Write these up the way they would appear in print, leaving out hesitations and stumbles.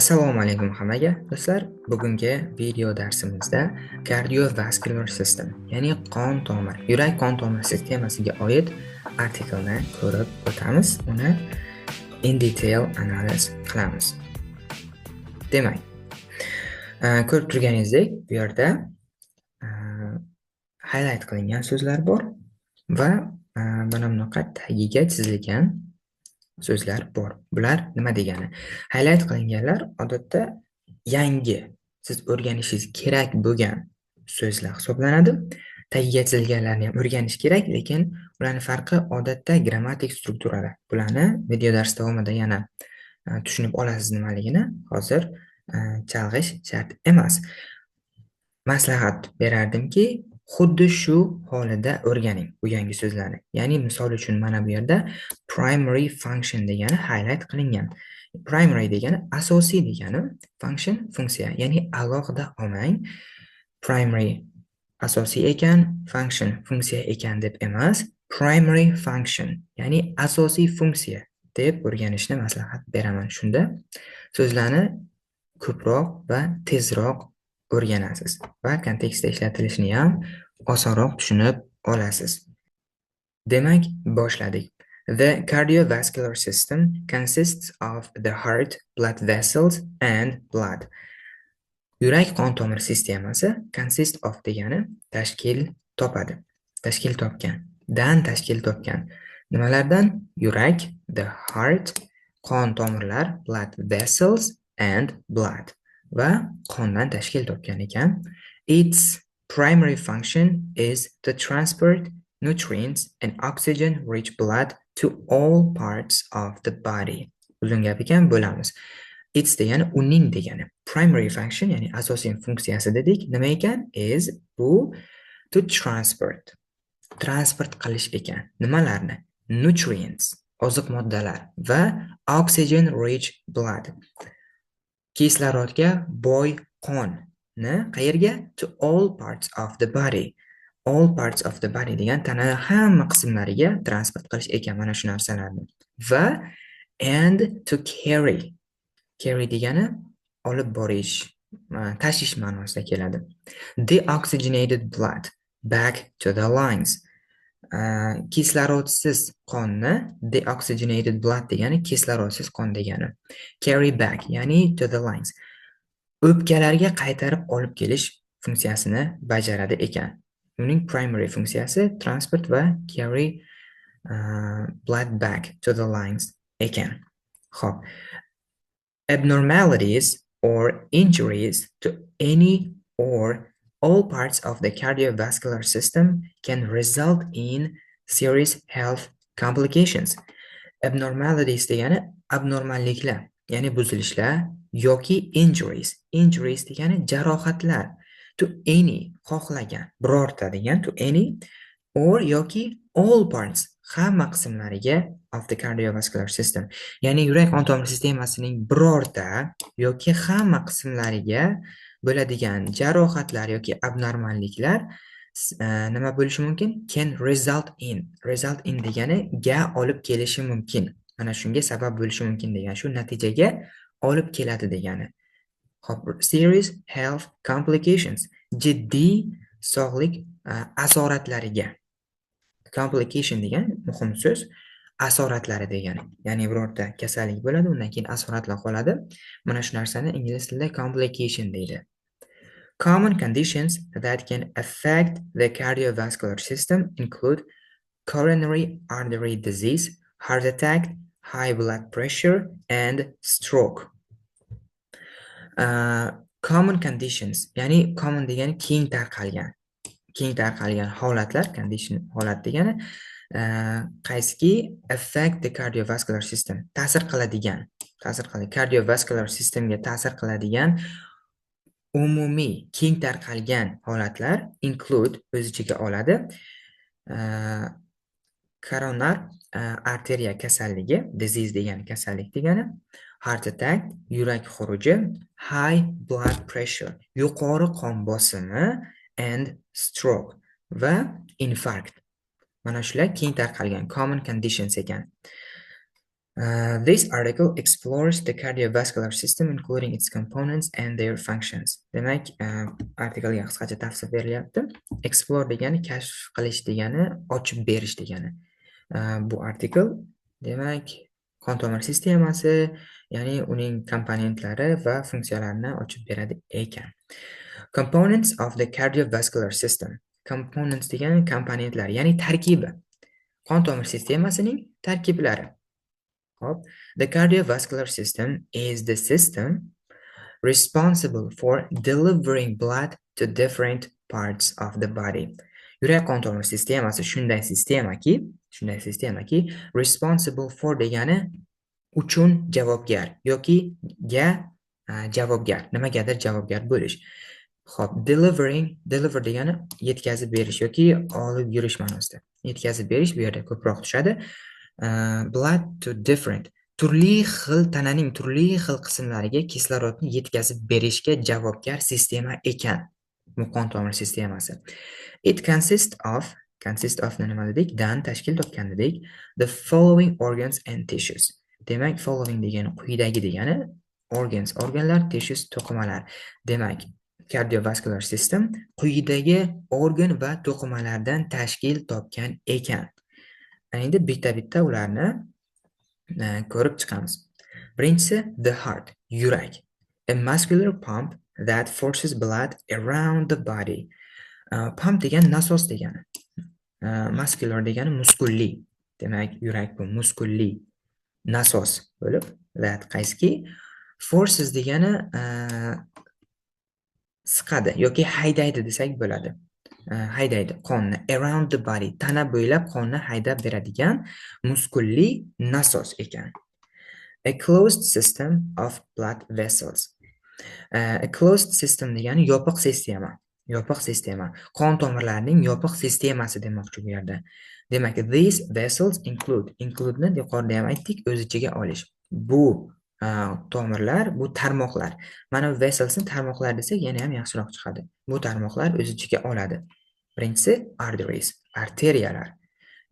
Assalomu alaykum hammaga, do'stlar. Bugungi video darsimizda cardiovascular system, ya'ni qon tomir, yurak qon tomir sistemasiga oid artiklni ko'rib o'tamiz. Uni in detail analiz qilamiz. Demak, ko'rib turganingizdek, bu yerda highlight qilingan so'zlar bor va mana bunaqa tagiga chizilgan so'zlar bor. Bular nima degani? Highlight qilinganlar odatda yangi, siz o'rganishingiz kerak bo'lgan so'zlar hisoblanadi. Tagiga chizilganlarni ham o'rganish kerak, lekin ularni farqi odatda grammatik strukturada. Bularni video dars davomida yana tushunib olasiz nimaligini. Hozir chalg'ish shart emas. Maslahat berardimki, xuddi shu holida o'rganing bu yangi so'zlarni. Ya'ni misol uchun mana bu yerda primary function degani highlight qilingan. Primary degani asosiy degani, function funksiya, ya'ni alohida olmang. Primary asosiy ekan, function funksiya ekan deb emas, primary function, ya'ni asosiy funksiya deb o'rganishni maslahat beraman. Shunda so'zlarni ko'proq va tezroq o'rganasiz va kontekstda ishlatilishini ham osonroq tushunib olasiz. Demak, boshladik. The cardiovascular system consists of the heart, blood vessels and blood. Yurak qon tomir sistemasi consist of degani tashkil topadi. Tashkil topgan. Dan tashkil topgan. Nimalardan? Yurak, the heart, qon tomirlar, blood vessels and blood va qondan tashkil topgan ekan. Its primary function is to transport nutrients and oxygen-rich blood to all parts of the body. Uzun gap ekan, bo'lamiz. Its degani uning degani. Primary function, ya'ni asosiy funksiyasi dedik. Nima ekan? Is bu to transport. Transport qilish ekan. Nimalarni? Nutrients, oziq moddalar va oxygen rich blood. Kislorodga boy qonni qayerga? To all parts of the body. All parts of the body degan tana hamma qismlariga transport qilish ekan mana shu narsalarni. Va and to carry. Carry degani olib borish, tashish ma'nosida keladi. Deoxygenated blood back to the lungs. Kislorodsiz qonni, deoxygenated blood degani kislorodsiz qon degani. Carry back, ya'ni to the lungs. O'pkalarga qaytarib olib kelish funksiyasini bajaradi ekan. Uning primary funksiyasi transport va carry blood back to the lungs ekan. Xo'p. Abnormalities or injuries to any or all parts of the cardiovascular system can result in serious health complications. Abnormalities degani abnormalliklar, ya'ni buzilishlar yoki injuries. Injuries degani jarohatlar. To any, xohlagan, birorta degan, to any or yoki all parts, hamma qismlariga of the cardiovascular system. Ya'ni yurak qon tomir sistemasining birorta yoki hamma qismlariga bo'ladigan jarohatlar yoki abnormalliklar nima bo'lishi mumkin? Can result in. Result in degani ga olib kelishi mumkin. Mana shunga sabab bo'lishi mumkin degan, shu natijaga olib keladi degani. Xo'p, serious health complications, jiddiy sog'lik asoratlariga. Complication degan muhim so'z, asoratlari degani. Ya'ni birorta kasallik bo'ladi, undan keyin asoratlar qoladi. Mana shu narsani ingliz tilida complication deydi. Common conditions that can affect the cardiovascular system include coronary artery disease, heart attack, high blood pressure, and stroke. Common conditions, ya'ni common degani keng tarqalgan. Keng tarqalgan holatlar, condition holat degani, qaysiki affect the cardiovascular system, ta'sir qiladigan, ta'sir qiladi, cardiovascular systemga ta'sir qiladigan umumiy keng tarqalgan holatlar include o'z ichiga oladi. Koronar arteriya kasalligi, disease degani kasallik degani, heart attack, yurak xuruji, high blood pressure, yuqori qon bosimi and stroke va infarkt. Mana shular keng tarqalgan common conditions ekan. This article explores the cardiovascular system, including its components and their functions. Demak, artikelga qisqacha tavsif berilyapti. Explore degani kashf qilish degani, ochib berish degani. Bu artikel, demak, qon tomir sistemasi, ya'ni uning komponentlari va funksiyalarini ochib beradi ekan. Components of the cardiovascular system. Components degani komponentlar, ya'ni tarkibi. Qon tomir sistemasining tarkiblari. Xo'p, the cardiovascular system is the system responsible for delivering blood to different parts of the body. Yurak qon tomir sistemasi shunday sistemaki, responsible for degani uchun javobgar yoki ga javobgar, nimagadir javobgar bo'lish. Xo'p, delivering, deliver degani yetkazib berish yoki olib yurish ma'nosida. Yetkazib berish bu yerda ko'proq tushadi. Blood to different, turli xil, tananing turli xil qismlariga kislorodni yetkazib berishga javobgar sistema ekan bu qon tomir sistemasi. It consists of, consist of nima dedik? Dan tashkil topgan dedik. The following organs and tissues. Demak, following degani quyidagi degani, organs organlar, tissues to'qimalar. Demak, cardiovascular system quyidagi organ va to'qimalardan tashkil topgan ekan. Endi bitta-bitta ularni ko'rib chiqamiz. Birinchisi, the heart, yurak. A muscular pump that forces blood around the body. Pump degani nasos degani. Muscular degani muskulli. Demak, yurak bu muskulli nasos bo'lib, that qaysiki, forces degani siqadi yoki haydaydi desak bo'ladi. Haydaydi qonni around the body, tana bo'ylab qonni haydab beradigan muskulli nasos ekan. A closed system of blood vessels. A closed system degani yopiq sistema, yopiq sistema, qon tomirlarining yopiq sistemasi demoqchi bu yerda. Demak, these vessels include, include ni yuqorida ham aytdik, o'z ichiga olish. Bu tomirlar, bu tarmoqlar, mana bu vesselsni tarmoqlar desak, yana ham yaxshiroq chiqadi. Bu tarmoqlar o'z ichiga oladi: birinchisi, arteries, arteriyalar.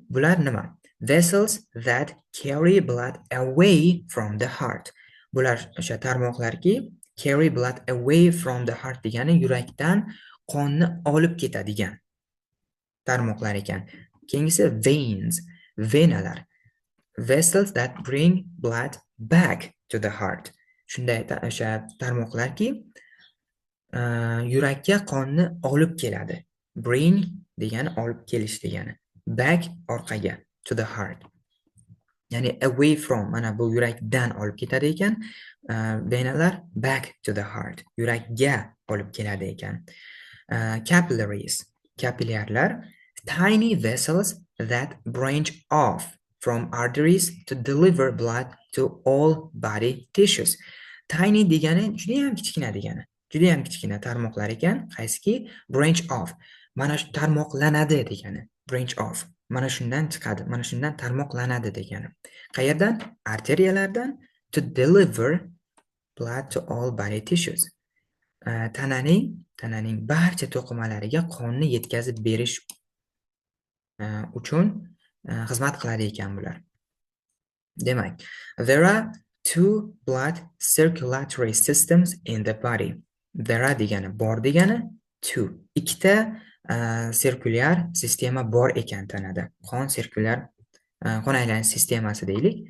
Bular nima? Vessels that carry blood away from the heart. Bular o'sha tarmoqlarki, carry blood away from the heart degani yurakdan qonni olib ketadigan tarmoqlar ekan. Keyingisi, veins, venalar. Vessels that bring blood back to the heart. Shunday o'sha tarmoqlarki, yurakka qonni olib keladi. Bring degani olib kelish degani, back orqaga, to the heart, ya'ni away from, mana bu yurakdan olib ketadi ekan venalar, back to the heart, yurakka olib keladi ekan. Capillaries, kapillyarlar. Tiny vessels that branch off from arteries to deliver blood to all body tissues. Tiny degani judayam kichkina degani, judayam kichkina tarmoqlar ekan, qaysiki branch off, mana shu tarmoqlanadi degani, branch off mana shundan chiqadi, mana shundan tarmoqlanadi degani. Qayerdan? Arteriyalardan. To deliver blood to all body tissues, tananing barcha to'qimalariga qonni yetkazib berish uchun xizmat qiladi ekan bular. Demak, there are two blood circulatory systems in the body. There are degani bor degani, two ikkita sirkulyar sistema bor ekan tanada. Qon sirkulyar, qon aylanish sistemasi deylik.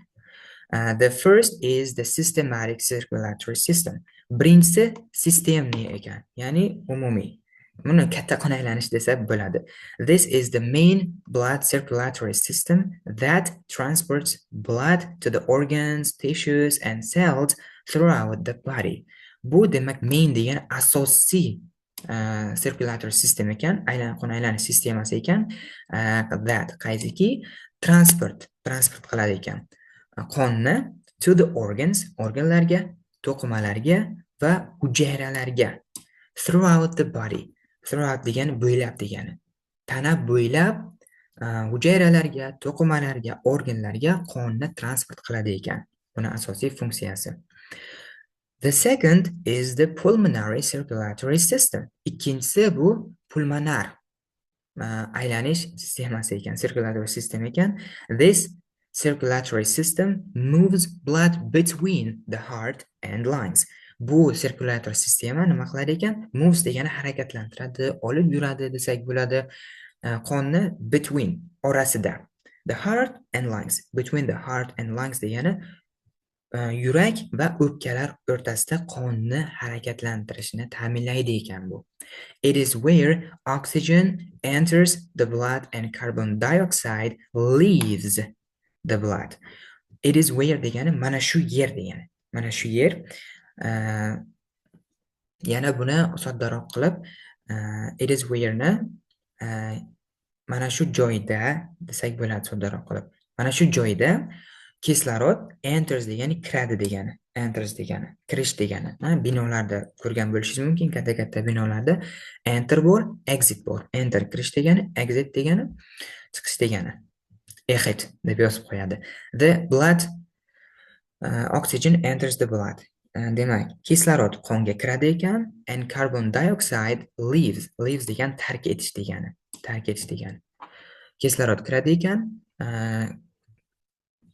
The first is the systematic circulatory system. Birinchisi системный ekan, ya'ni umumiy. Buni katta qon aylanish desa bo'ladi. This is the main blood circulatory system that transports blood to the organs, tissues and cells throughout the body. Bu, demak, main degani asosiy circulatory system ekan, qon aylanish sistemasi ekan, that qaysiki transport qiladi ekan qonni to the organs, organlarga, to'qimalarga va hujayralarga, throughout the body. Throughout degani bo'ylab degani. Tana bo'ylab hujayralarga, to'qimalarga, organlarga qonni transport qiladi ekan. Buni asosiy funksiyasi. The second is the pulmonary circulatory system. Ikkinchisi bu pulmonar aylanish sistemasi ekan, circulatory system ekan. This Circulatory system moves blood between the heart and lungs. Bu sirkulyator sistema nima qiladi ekan? Moves degani harakatlantiradi, olib yuradi desak bo'ladi. Qonni between, orasida. The heart and lungs. Between the heart and lungs degani yurak va o'pkalar o'rtasida qonni harakatlantirishni ta'minlaydi ekan bu. It is where oxygen enters the blood and carbon dioxide leaves the blood. It is where degani mana shu yer degani. Mana shu yer. Yana buni soddaroq qilib, it is where ni mana shu joyda desak bo'ladi soddaroq qilib. Mana shu joyda kislorod, enters degani kiradi degani. Enters degani kirish degani. Binolarda ko'rgan bo'lishingiz mumkin, katta-katta binolarda enter bor, exit bor. Enter kirish degani, exit degani chiqish degani. Exit deb yozib qo'yadi. The blood, oxygen enters the blood. Demak, kislorod qonga kiradi ekan and carbon dioxide leaves. Leaves degan tark etish degani. Tark etish degani. Kislorod kiradi ekan,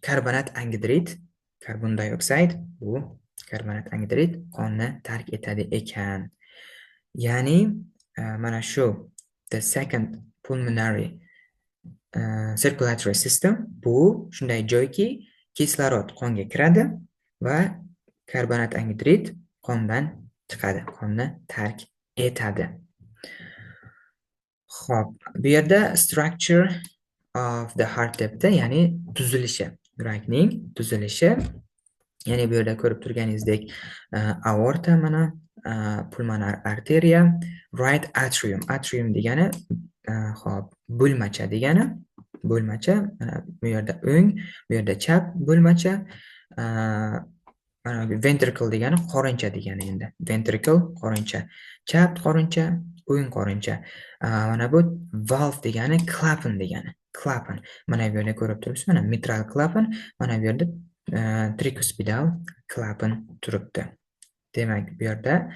karbonat angidrid, carbon dioxide, bu karbonat angidrid qonni tark etadi ekan. Ya'ni mana shu the second pulmonary circulatory system bu shunday joyki, kislorod qonga kiradi va karbonat angidrid qondan chiqadi, qonni tark etadi. Xo'p, bu yerda structure of the heart debdi, ya'ni tuzilishi, yurakning tuzilishi. Ya'ni bu yerda ko'rib turganingizdek, aorta mana, pulmonar arteriya, right atrium. Atrium degani, xo'p, bo'lmacha degani, bo'lmacha. Mana bu yerda o'ng, bu yerda chap bo'lmacha. Mana ventricle degani qorincha degani endi. Ventricle qorincha. Chap qorincha, o'ng qorincha. Mana bu valve degani klapan degani. Klapan. Mana bu yerda ko'rib turibsiz, mana mitral klapan, mana bu yerda trikuspidal klapan turibdi. Demak, bu yerda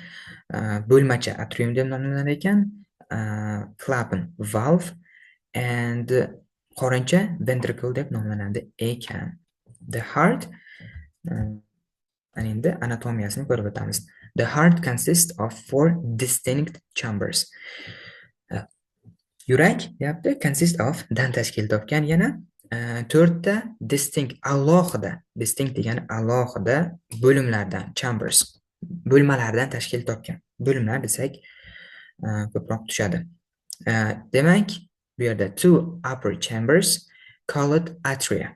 bo'lmacha atrium deb nomlanar ekan. Klapan valve and qorincha ventricle deb nomlanadi ekan. The heart, ana endi anatomiyasini ko'rib o'tamiz. The heart consists of four distinct chambers. Yurak deyapti, consist of dan tashkil topgan yana to'rtta distinct, alohida, distinct degani alohida bo'limlardan, chambers bo'lmalardan tashkil topgan. Bo'limlar desak ko'proq tushadi. Demak, bu yerda two upper chambers called atria.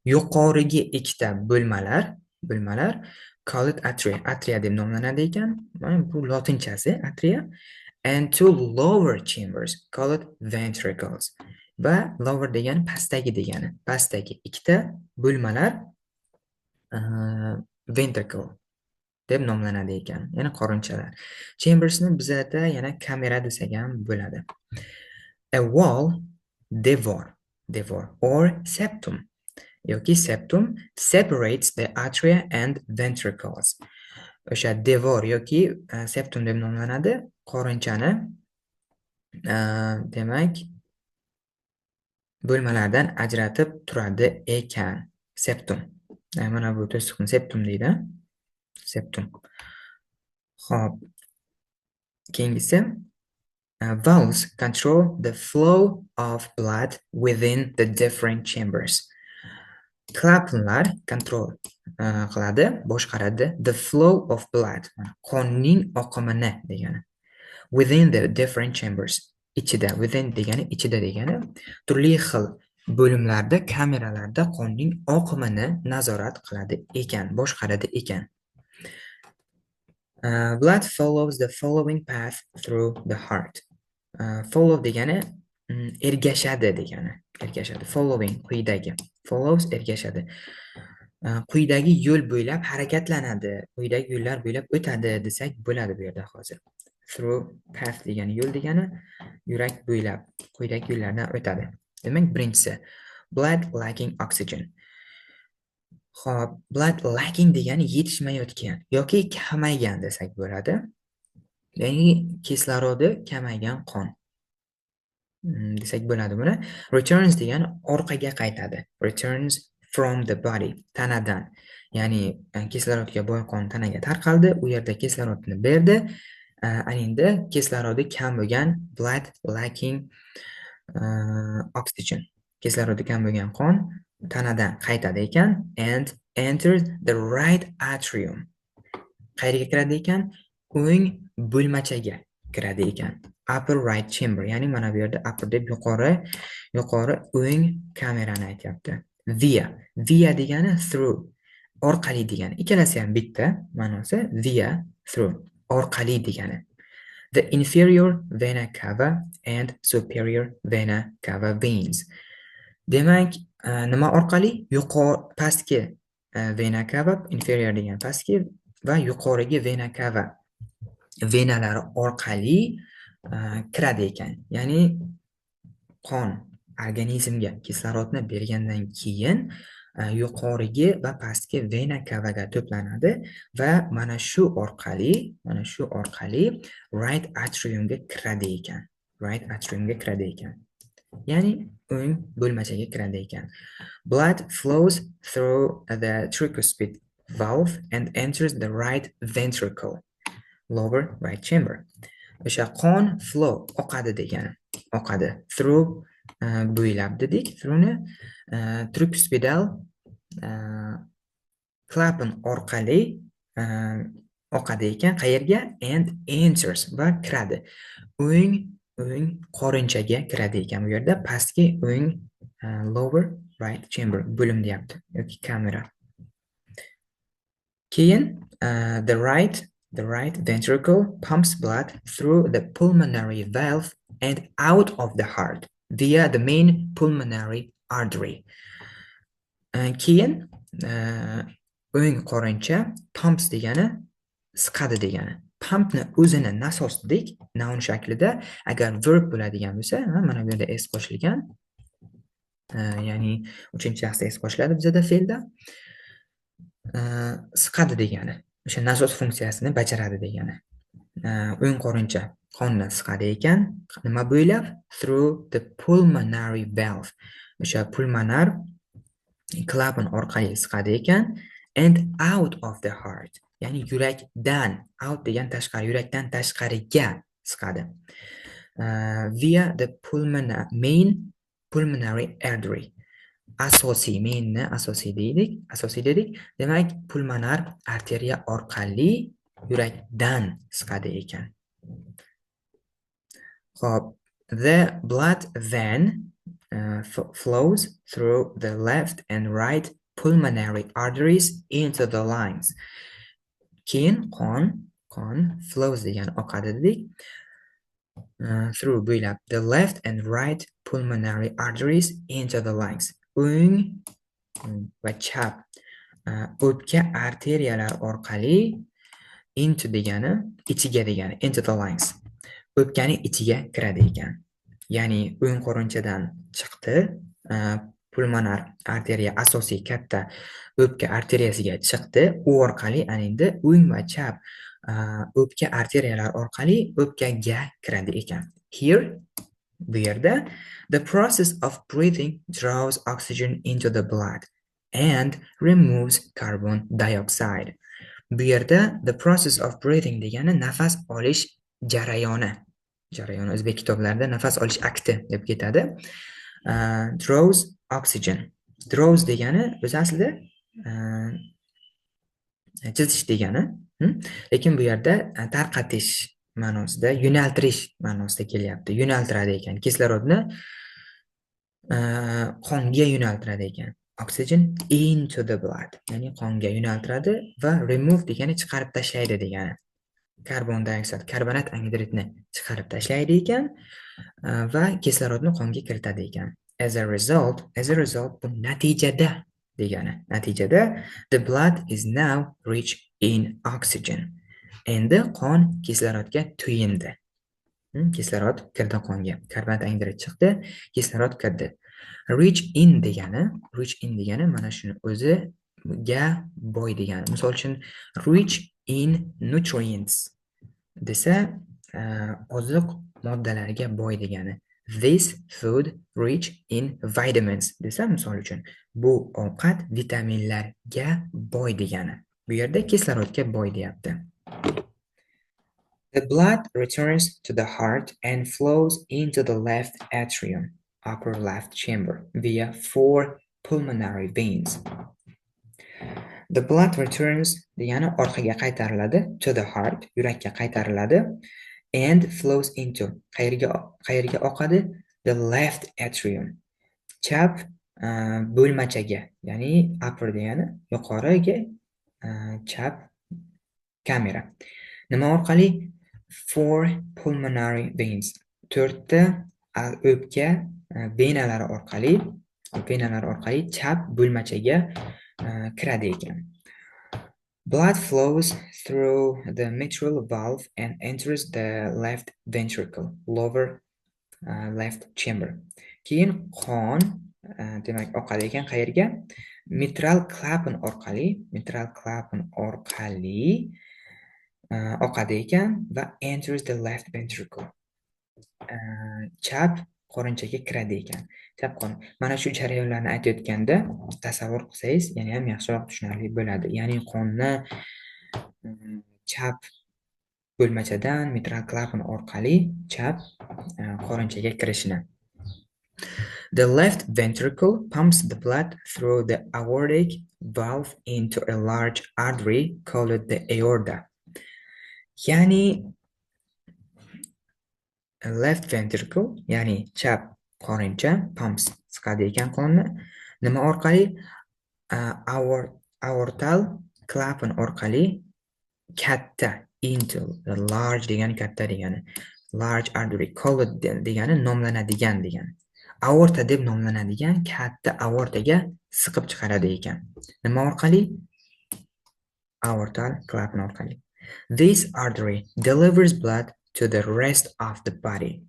Yuqorigi ikkita bo'lmalar called atria, atria deb nomlanadi ekan. Mana bu lotinchasi atria. And two lower chambers called ventricles. Va lower degani pastdagi degani. Pastdagi ikkita bo'lmalar ventricle deb nomlanadi ekan. Ya'ni qorinchalar. Chambersni bizada yana kamera desak ham bo'ladi. A wall, devor, devor or septum yoki septum separates the atria and ventricles. O'sha devor yoki septum deb nomlanadi. Qorinchani, demak, bo'lmalardan ajratib turadi ekan. Septum. Mana bu to'siqni septum deydi. Septum. Xo'p. Keyingisi, valves control the flow of blood within the different chambers. Klapanlar control qiladi, boshqaradi the flow of blood, qonning oqimini degani. Within the different chambers, ichida, within degani ichida degani, turli xil bo'limlarda, kameralarda qonning oqimini nazorat qiladi ekan, boshqaradi ekan. Blood follows the following path through the heart. Follow degani ergashadi degani. Ergashadi. Following quyidagi. Follows ergashadi. Quyidagi yo'l bo'ylab harakatlanadi. Quyidagi yo'llar bo'ylab o'tadi desak bo'ladi bu yerda hozir. Through path degani yo'l degani, yurak bo'ylab quyidagi yo'llardan o'tadi. Demak, birinchisi blood lacking oxygen. Xo'p, blood lacking degani yetishmayotgan yoki kamaygan desak bo'ladi. Ya'ni kislorodi kamaygan qon. Desak bo'ladi buni. Returns degani orqaga qaytadi. Returns from the body, tanadan. Ya'ni kislorodga boy qon tanaga tarqaldi, u yerda kislorodni berdi. Ana endi kislorodi kam bo'lgan, blood lacking oxygen. Kislorodi kam bo'lgan qon tanadan qaytadi ekan and enters the right atrium. Qayerga kiradi ekan? O'ng bo'lmachaga kiradi ekan. Upper right chamber, ya'ni mana bu yerda upper deb yuqori, yuqori o'ng kamerani aytyapti. Via. Via degani through, orqali degani. Ikkalasi ham bitta ma'nosi, via, through, orqali degani. The inferior vena cava and superior vena cava veins. Demak, nima orqali? Yuqori, pastki vena cava, inferior degan pastki va yuqorigi vena cava venalari orqali kiradi ekan. Ya'ni qon organizmga kislorodni bergandan keyin yuqorigi va pastki vena kavaga to'planadi va mana shu orqali right atriumga kiradi ekan. Right atriumga kiradi ekan. Ya'ni o'ng bo'lmachaga kiradi ekan. Blood flows through the tricuspid valve and enters the right ventricle, lower right chamber. O'sha qon flow oqadi degani. Oqadi. Through bo'ylab dedik. Throughni tricuspidal klapan orqali oqadi ekan. Qayerga? And enters, va kiradi. O'ng qorinchaga kiradi ekan bu yerda. Pastki o'ng lower right chamber bo'lim deyapti yoki kamera. Keyin the right ventricle pumps blood through the pulmonary valve and out of the heart via the main pulmonary artery. Keyin o'ng qorincha, pumps degani siqadi degani. Pumpni o'zini nasos dedik, noun shaklida. Agar verb bo'ladigan bo'lsa, mana bu yerda s qo'shilgan. Ya'ni uchinchi shaxsda s qo'shiladi bizada fe'lda. Siqadi degani. O'sha nasos funksiyasini bajaradi degani. O'ng qorincha qonni siqadi ekan. Nima bo'ylab? Through the pulmonary valve. O'sha pulmonar klapan orqali siqadi ekan and out of the heart. Ya'ni yurakdan, out degan tashqari, yurakdan tashqariga siqadi. Via the main pulmonary artery. Asosiy, mainni asosiy deydik, asosiy dedik. Demak, pulmonar arteriya orqali yurakdan siqadi ekan. Xo'p, the blood then flows through the left and right pulmonary arteries into the lungs. Keyin qon flows degani oqadi dedik. Through bo'ylab the left and right pulmonary arteries into the lungs. O'ng va chap o'pka arteriyalar orqali, into degani ichiga degani, into the lungs. O'pkani ichiga kiradi ekan. Ya'ni o'ng qorinchadan chiqdi, pulmonar arteriya asosiy katta o'pka arteriyasiga chiqdi. U orqali ana endi o'ng va chap o'pka arteriyalar orqali o'pkaga kiradi ekan. Here, bu yerda, the process of breathing draws oxygen into the blood and removes carbon dioxide. Bu yerda the process of breathing degani nafas olish jarayoni. Jarayoni o'zbek kitoblarida nafas olish akti deb ketadi. Draws oxygen. Draws degani o'zi aslida chizish degani. Lekin bu yerda tarqatish ma'nosida, yo'naltirish ma'nosida kelyapti. Yo'naltiradi ekan. Kislorodni qonga yo'naltiradi ekan. Oxygen into the blood, ya'ni qonga yo'naltiradi va remove degani chiqarib tashlaydi degani. Karbon dioksid, karbonat angidridni chiqarib tashlaydi ekan va kislorodni qonga kiritadi ekan. As a result bu natijada degani. Natijada the blood is now rich in oxygen. Endi qon kislorodga to'yindi. Kislorod kirdi qonga. Karbonat angidrid chiqdi, kislorod kirdi. Rich in degani mana shuni o'ziga boy degani. Misol uchun, rich in nutrients desa, oziq moddalarga boy degani. "This food rich in vitamins" desa, misol uchun, bu ovqat vitaminlarga boy degani. Bu yerda kislorodga boy deyapti. The blood returns to the heart and flows into the left atrium, upper left chamber, via four pulmonary veins. The blood returns degani orqaga qaytariladi, to the heart, yurakka qaytariladi, and flows into, qayerga oqadi? The left atrium, chap bo'lmachaga, ya'ni upper degani yuqoriga, chap kamera. Nima orqali? Four pulmonary veins, to'rtta o'pka venalari orqali chap bo'lmachaga kiradi ekan. Blood flows through the mitral valve and enters the left ventricle, lower left chamber. Keyin qon, demak, oqadi ekan qayerga? Mitral klapan orqali oqadi ekan va enters the left ventricle. Chap qorinchaga kiradi ekan. Chap qorin. Mana shu jarayonlarni aytayotganda tasavvur qilsangiz, yana ham yaxshiroq tushunarli bo'ladi. Ya'ni qonni chap bo'lmachadan mitral klapan orqali chap qorinchaga kirishini. The left ventricle pumps the blood through the aortic valve into a large artery called the aorta. Ya'ni left ventricle, ya'ni chap qorincha, pumps, siqadi ekan qonni. Nima orqali? Aortal klapan orqali katta, into large degani katta degani, large artery, called degani nomlanadigan degani, aorta deb nomlanadigan katta aortaga siqib chiqaradi ekan. Nima orqali? Aortal klapan orqali. This artery delivers blood to the rest of the body.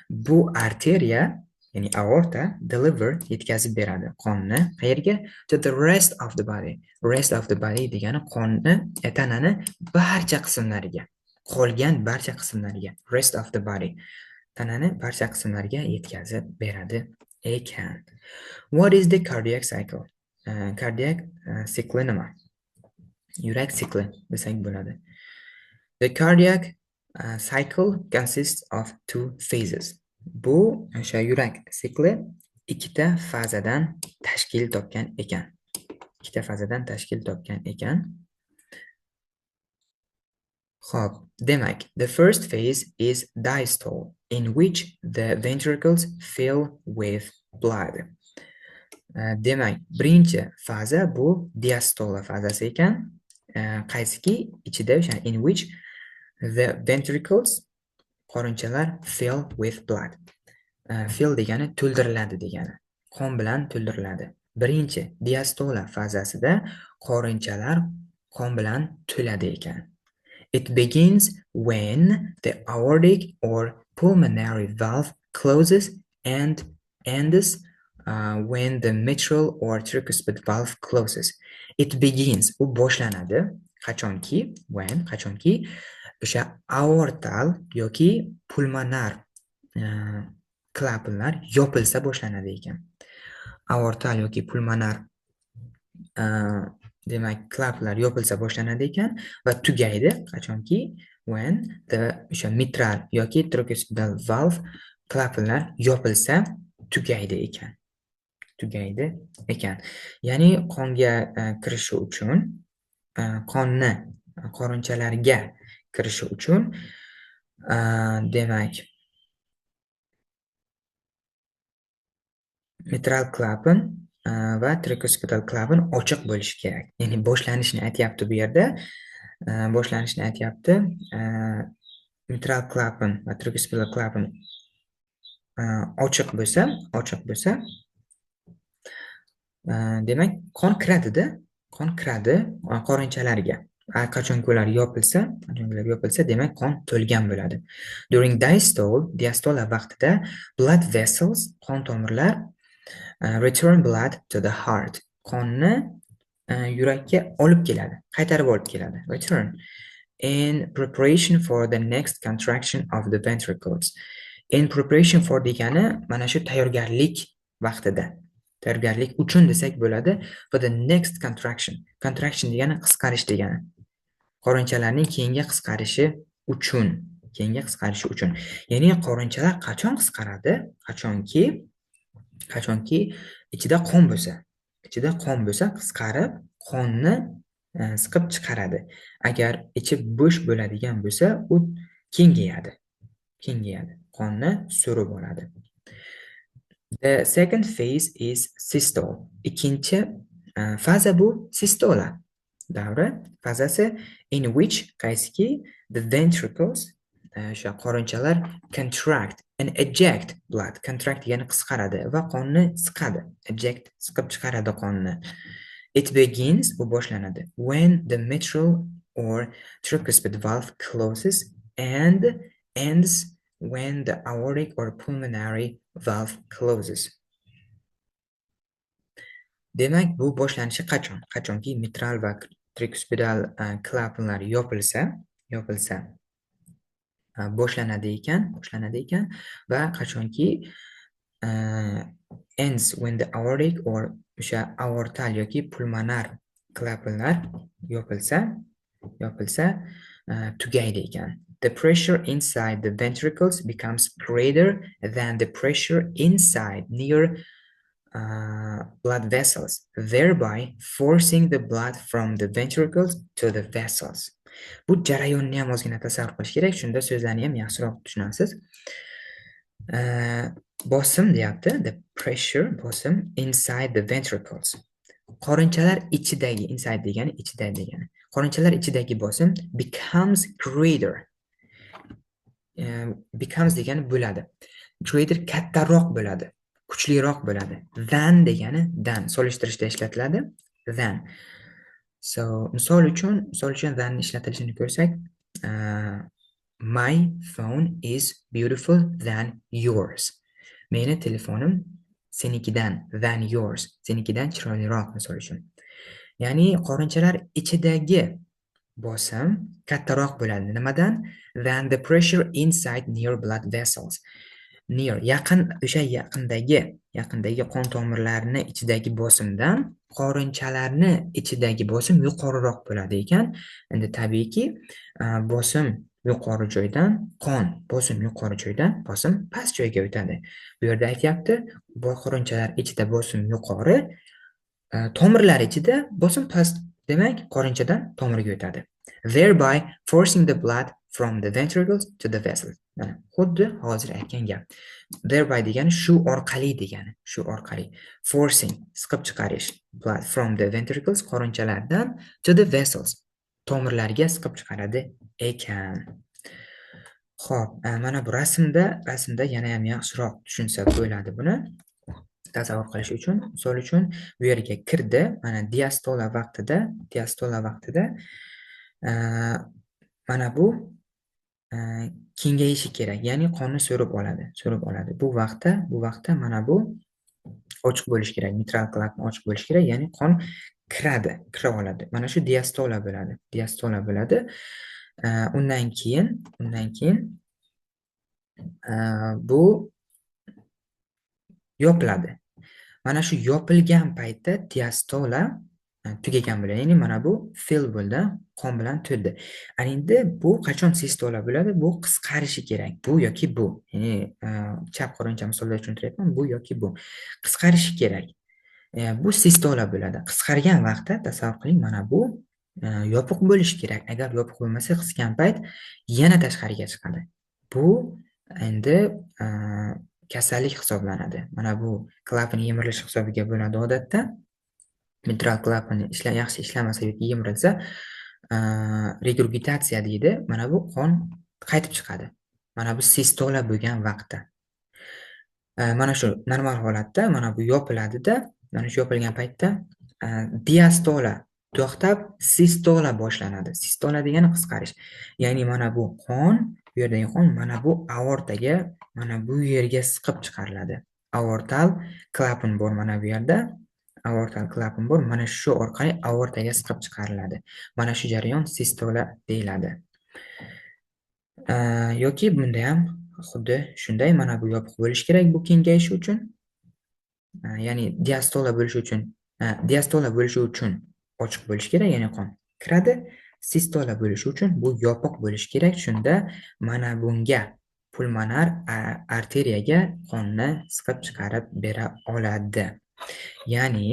Bu arteriya, ya'ni aorta, deliver, yetkazib beradi qonni. Qayerga? To the rest of the body. Rest of the body degani qonni tanani barcha qismlariga, qolgan barcha qismlariga. Rest of the body, tanani barcha qismlariga yetkazib beradi ekan. What is the cardiac cycle? Cardiac sikli nima? Yurak sikli desak bo'ladi. The cardiac cycle consists of two phases. Bu o'sha yurak sikli ikkita fazadan tashkil topgan ekan. Ikkita fazadan tashkil topgan ekan. Xo'p, demak, the first phase is diastole, in which the ventricles fill with blood. Demak, birinchi faza bu diastola fazasi ekan. Qaysiki ichida o'sha in which the ventricles, qorinchalar, fill with blood. Fill degani to'ldiriladi degani. Qon bilan to'ldiriladi. Birinchi diastola fazasida qorinchalar qon bilan to'ladi ekan. It begins when the aortic or pulmonary valve closes and ends when the mitral or tricuspid valve closes. It begins, u boshlanadi qachonki, when, qachonki o'sha aortal yoki pulmonar klapanlar yopilsa boshlanadi ekan. Aortal yoki pulmonar, demak, klapanlar yopilsa boshlanadi ekan va tugaydi qachonki, when the, o'sha mitral yoki tricuspidal valve klapanlar yopilsa tugaydi ekan. Tugaydi ekan. Ya'ni qonga kirishi uchun, qonni qorinchalarga kirishi uchun, demak, mitral klapan va trikuspidal klapan ochiq bo'lishi kerak. Ya'ni boshlanishini aytyapti bu yerda. Boshlanishini aytyapti. Mitral klapan va trikuspidal klapan ochiq bo'lsa, demak, qon kiradida, qon kiradi qorinchalarga. Qachonki ular yopilsa, demak, qon to'lgan bo'ladi. During diastole, diastola vaqtida, blood vessels, qon tomirlar, return blood to the heart. Qonni yurakka olib keladi, qaytarib olib keladi. Return in preparation for the next contraction of the ventricles. In preparation for degani mana shu tayyorgarlik vaqtida, tayyorgarlik uchun desak bo'ladi. For the next contraction. Contraction degani qisqarish degani. Qorinchalarning keyingi qisqarishi uchun, keyingi qisqarishi uchun. Ya'ni qorinchalar qachon qisqaradi? Qachonki ichida qon bo'lsa. Ichida qon bo'lsa, qisqarib qonni siqib chiqaradi. Agar ichi bo'sh bo'ladigan bo'lsa, u kengayadi. Kengayadi. Qonni so'rib oladi. The second phase is systole. Ikkinchi faza bu sistola davri, fazasi, in which, qaysiki, the ventricles, o'sha qorinchalar, contract and eject blood. Contract degani qisqaradi va qonni siqadi. Eject, siqib chiqaradi qonni. It begins, bu boshlanadi, when the mitral or tricuspid valve closes and ends when the aortic or pulmonary valve closes. Demak, bu boshlanishi qachon? Qachonki mitral va trikuspidal klapanlar yopilsa boshlanadi ekan va qachonki ends when the aortic or, o'sha aortal yoki pulmonar klapanlar yopilsa tugaydi ekan. The pressure inside the ventricles becomes greater than the pressure inside near blood vessels, thereby forcing the blood from the ventricles to the vessels. Bu jarayonni ham ozgina tasavvur qilish kerak, shunda so'zlarni ham yaxshiroq tushunasiz. Bosim deyapti, the pressure, bosim, inside the ventricles. Qorinchalar ichidagi, inside degani ichida degani. Qorinchalar ichidagi bosim becomes greater. Becomes degani bo'ladi. Greater, kattaroq bo'ladi, kuchliroq bo'ladi. Than degani dan, solishtirishda ishlatiladi. Than. So, misol uchun than ishlatilishini ko'rsak, my phone is beautiful than yours. Meni telefonim senikidan, than yours, senikidan chiroyliroq, misol uchun. Ya'ni qorinchalar ichidagi bosim kattaroq bo'ladi. Nimadan? Than the pressure inside near blood vessels. Near, yaqin, o'sha yaqindagi qon tomirlarini ichidagi bosimdan qorinchalarni ichidagi bosim yuqoriroq bo'ladi ekan. Endi tabiiyki, bosim yuqori joydan qon, bosim yuqori joydan bosim past joyga o'tadi. Bu yerda aytyapti, bu qorinchalar ichida bosim yuqori, tomirlar ichida bosim past, demak, qorinchadan tomirga o'tadi. Thereby forcing the blood from the ventricles to the vessels. Mana xuddi hozir aytgan gap. Thereby degani shu orqali degani, shu orqali. Forcing, siqib chiqarish, blood from the ventricles, qorinchalardan, to the vessels, tomirlarga siqib chiqaradi ekan. Xo'p, mana bu rasmda yana ham yaxshiroq tushunsa bo'ladi buni. Tasavvur qilish uchun, misol uchun, bu yerga kirdi, mana diastola vaqtida mana bu kengayishi kerak, ya'ni qonni so'rib oladi, so'rib oladi. Bu vaqtda mana bu ochiq bo'lishi kerak, mitral klapan ochiq bo'lishi kerak, ya'ni qon kiradi, kira oladi. Mana shu diastola bo'ladi, diastola bo'ladi. Undan keyin bu yopiladi. Mana shu yopilgan paytda diastola tugagan bo'ladi. Ya'ni mana bu fill bo'ldi, qon bilan to'ldi. Ana endi bu qachon sistola bo'ladi? Bu qisqarishi kerak. Bu yoki bu. Ya'ni chap qorincha misolda tushuntiryapman. Bu yoki bu. Qisqarishi kerak. Bu sistola bo'ladi. Qisqargan vaqtda, tasavvur qiling, mana bu yopiq bo'lishi kerak. Agar yopiq bo'lmasa, qisgan payt yana tashqariga chiqadi. Bu endi kasallik hisoblanadi. Mana bu klapan yemirilishi hisobiga bo'ladi odatda. Mitral klapan yaxshi ishlamasa yoki yemirilsa, regurgitatsiya deydi. Mana bu qon qaytib chiqadi. Mana bu sistola bo'lgan vaqtda. Mana shu normal holatda mana bu yopiladida, mana shu yopilgan paytda diastola to'xtab, sistola boshlanadi. Sistola degani qisqarish. Ya'ni mana bu qon, bu yerdagi qon mana bu aortaga, mana bu yerga siqib chiqariladi. Aortal klapan bor mana bu yerda. Aortal klapan bor, mana shu orqali aortaga siqib chiqariladi. Mana shu jarayon sistola deyiladi. Yoki bunda ham Xuddi shunday, mana bu yopiq bo'lishi kerak bu kengayishi uchun. Ya'ni diastola bo'lishi uchun ochiq bo'lishi kerak, ya'ni qon kiradi. Sistola bo'lishi uchun bu yopiq bo'lishi kerak. Shunda mana bunga, pulmonar arteriyaga qonni siqib chiqarib bera oladi. Ya'ni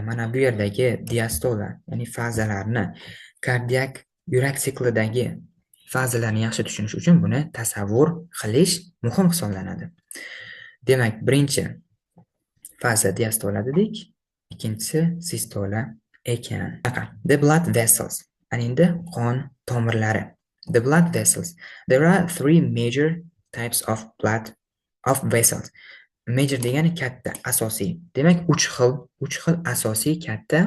mana bu yerdagi diastola, ya'ni fazalarni, kardiak, yurak siklidagi fazalarni yaxshi tushunish uchun buni tasavvur qilish muhim hisoblanadi. Demak, birinchi faza diastola dedik, ikkinchisi sistola ekan. The blood vessels. Ana endi qon tomirlari. The blood vessels. There are three major types of blood of vessels. Major degani katta, asosiy. Demak, uch xil asosiy katta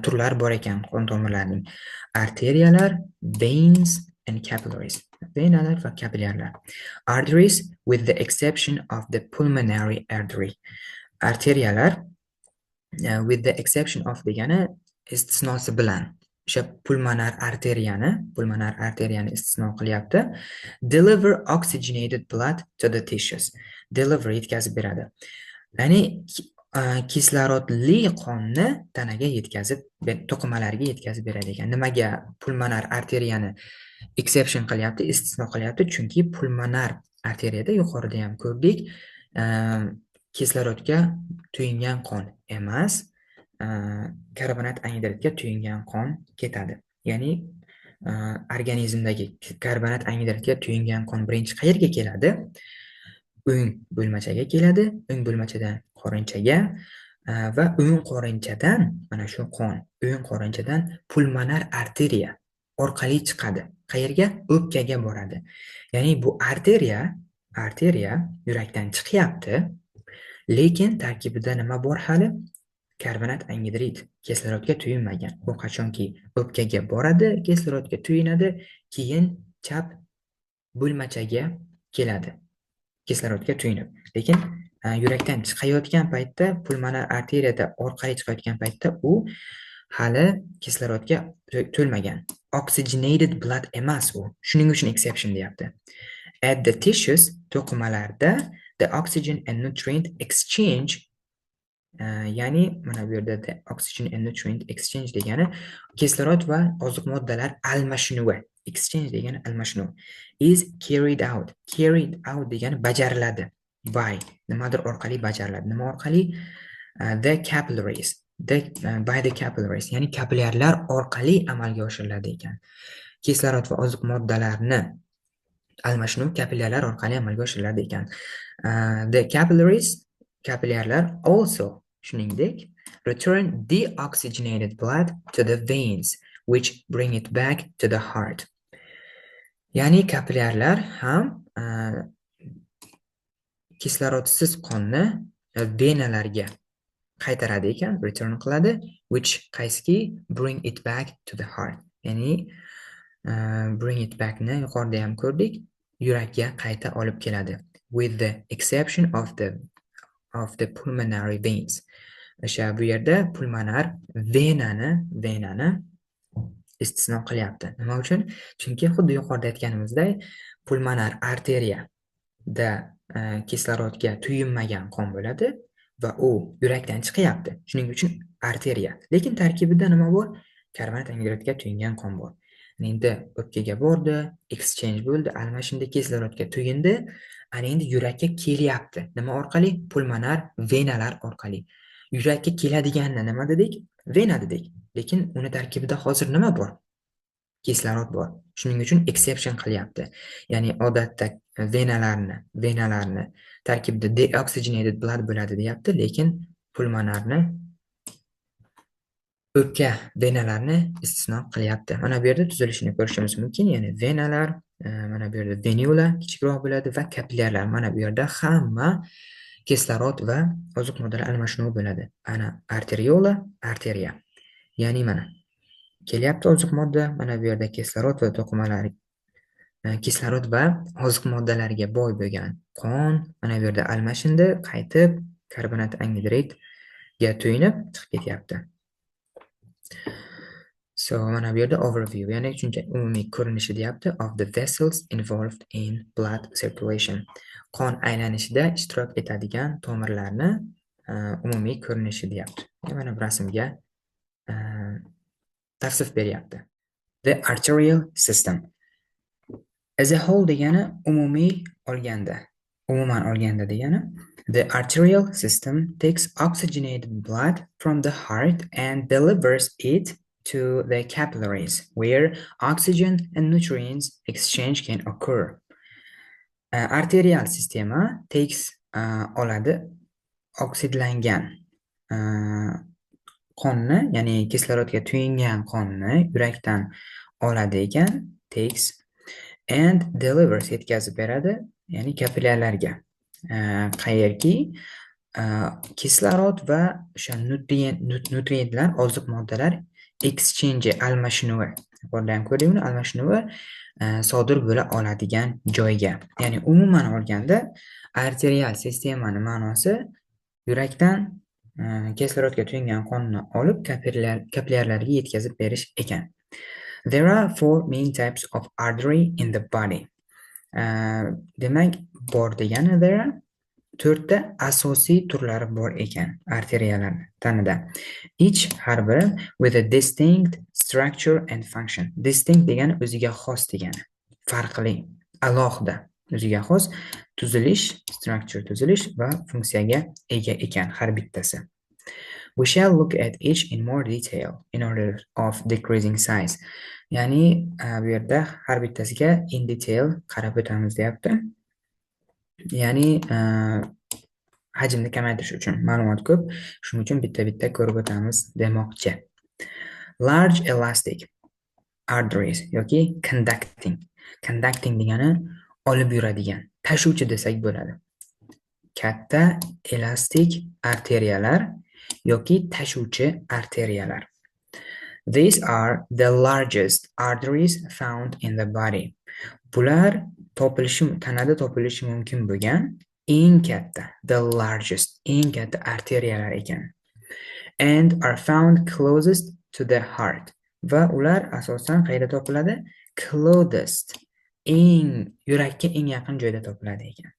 turlar bor ekan qon tomirlarining. Arteriyalar, veins and capillaries. Venalar va kapillyarlar. Arteries, with the exception of the pulmonary artery. Arteriyalar, with the exception of degani istisnosi bilan, o'sha pulmonar arteriyani istisno qilyapti. Deliver oxygenated blood to the tissues. Deliver, yetkazib beradi, ya'ni kislorodli qonni tanaga yetkazib, to'qimalarga yetkazib beradi ekan. Nimaga pulmonar arteriyani exception qilyapti, istisno qilyapti? Chunki pulmonar arteriyada, yuqorida ham ko'rdik, kislorodga to'yingan qon emas, karbonat angidridga to'yingan qon ketadi. Ya'ni organizmdagi karbonat angidridga to'yingan qon birinchi qayerga keladi? O'ng bo'lmachaga keladi, o'ng bo'lmachadan qorinchaga va o'ng qorinchadan mana shu qon o'ng qorinchadan pulmonar arteriya orqali chiqadi. Qayerga? O'pkaga boradi. Ya'ni bu arteriya yurakdan chiqyapti, lekin tarkibida nima bor hali? Karbonat angidrid, kislorodga to'yinmagan. U qachonki o'pkaga boradi, kislorodga to'yinadi, keyin chap bo'lmachaga keladi kislorodga to'yinib. Lekin yurakdan chiqayotgan paytda, pulmonar arteriyada orqali chiqayotgan paytda u hali kislorodga to'lmagan, oxygenated blood emas u. Shuning uchun exception deyapti. At the tissues, to'qimalarda, the oxygen and nutrient exchange, ya'ni mana bu yerda the oxygen and nutrient exchange degani kislorod va oziq moddalar almashinuvi. Exchange degani almashinuv. Is carried out. Carried out degani bajariladi. By, nimadir orqali bajariladi. Nima orqali? The capillaries, the by the capillaries, ya'ni kapillyarlar orqali amalga oshiriladi ekan. Kislorod va oziq moddalarni almashinuv kapillyarlar orqali amalga oshiriladi ekan. The capillaries, kapillyarlar, also, shuningdek, return deoxygenated blood to the veins, which bring it back to the heart. Ya'ni kapillyarlar ham kislorodsiz qonni venalarga qaytaradi ekan, return qiladi, which, qaysiki, bring it back to the heart. Ya'ni bring it backni yuqorida ham ko'rdik, yurakka qayta olib keladi. With the exception of the pulmonary veins. O'sha bu yerda pulmonar venani istisno qilyapti. Nima uchun? Chunki xuddi yuqorida aytganimizdek, pulmonar arteriyada kislorodga to'yinmagan qon bo'ladi va u yurakdan chiqyapti. Shuning uchun arteriya. Lekin tarkibida nima bor? Karbonat angidridga to'yingan qon bor. Endi o'pkaga bordi, exchange bo'ldi, almashindi, kislorodga to'yindi. Ana endi yurakka kelyapti. Nima orqali? Pulmonar venalar orqali. Yurakka keladiganni nima dedik? Vena dedik. Lekin uni tarkibida hozir nima bor? Kislorod bor. Shuning uchun exception qilyapti. Ya'ni odatda venalarni tarkibida deoxygenated blood bo'ladi deyapti, lekin pulmonarni, o'pka venalarni istisno qilyapti. Mana bu yerda tuzilishini ko'rishimiz mumkin. Ya'ni venalar, mana bu yerda venula kichikroq bo'ladi va kapillyarlar. Mana bu yerda hamma kislorod va oziq moddalar almashinuvi bo'ladi. Ana arteriola, arteriya. Ya'ni mana kelyapti oziq modda, mana bu yerda kislorod va to'qimalar, kislorod va oziq moddalarga boy bo'lgan qon mana bu yerda almashindi, qaytib karbonat angidridga to'yinib chiqib ketyapti. So, mana bu yerda overview, ya'ni tushuncha, umumiy ko'rinishi deyapti, of the vessels involved in blood circulation. Qon aylanishida ishtirok etadigan tomirlarni umumiy ko'rinishi deyapti. Mana bu rasmga tavsif beryapti. The arterial system. As a whole degani umumiy olganda, umuman olganda degani. The arterial system takes oxygenated blood from the heart and delivers it to the capillaries, where oxygen and nutrients exchange can occur. Arterial sistema takes oladi oksidlangan qonni, ya'ni kislorodga to'yingan qonni yurakdan oladi ekan, takes and delivers, yetkazib beradi, ya'ni kapillyarlarga, qayerki kislorod va o'sha nutrientlar, oziq moddalar exchange, almashinuvi, yuqorida ham ko'rdik uni, almashinuvi sodir bo'la oladigan joyga. Ya'ni umuman olganda arterial sistemani ma'nosi yurakdan kislorodga to'yingan qonni olib, kapillyarlarga yetkazib berish ekan. There are four main types of artery in the body. Demak, bor degani there are, to'rtta asosiy turlari bor ekan arteriyalarni tanada. Each, har biri, with a distinct structure and function. Distinct degani o'ziga xos degani, farqli, alohida, o'ziga xos tuzilish, structure tuzilish va funksiyaga ega ekan har bittasi. We shall look at each in more detail in order of decreasing size. Ya'ni bu yerda har bittasiga in detail qarab o'tamiz deyapti. Ya'ni hajmni kamaytirish uchun, ma'lumot ko'p, shuning uchun bitta-bitta ko'rib o'tamiz demoqchi. Large elastic arteries yoki conducting. Conducting degani olib yuradigan, tashuvchi desak bo'ladi. Katta elastik arteriyalar yoki tashuvchi arteriyalar. These are the largest arteries found in the body. Bular topilishi, tanada topilishi mumkin bo'lgan eng katta, the largest, eng katta arteriyalar ekan. And are found closest to the heart. Va ular asosan qayerda topiladi? Closest, eng yurakka eng yaqin joyda topiladi ekan.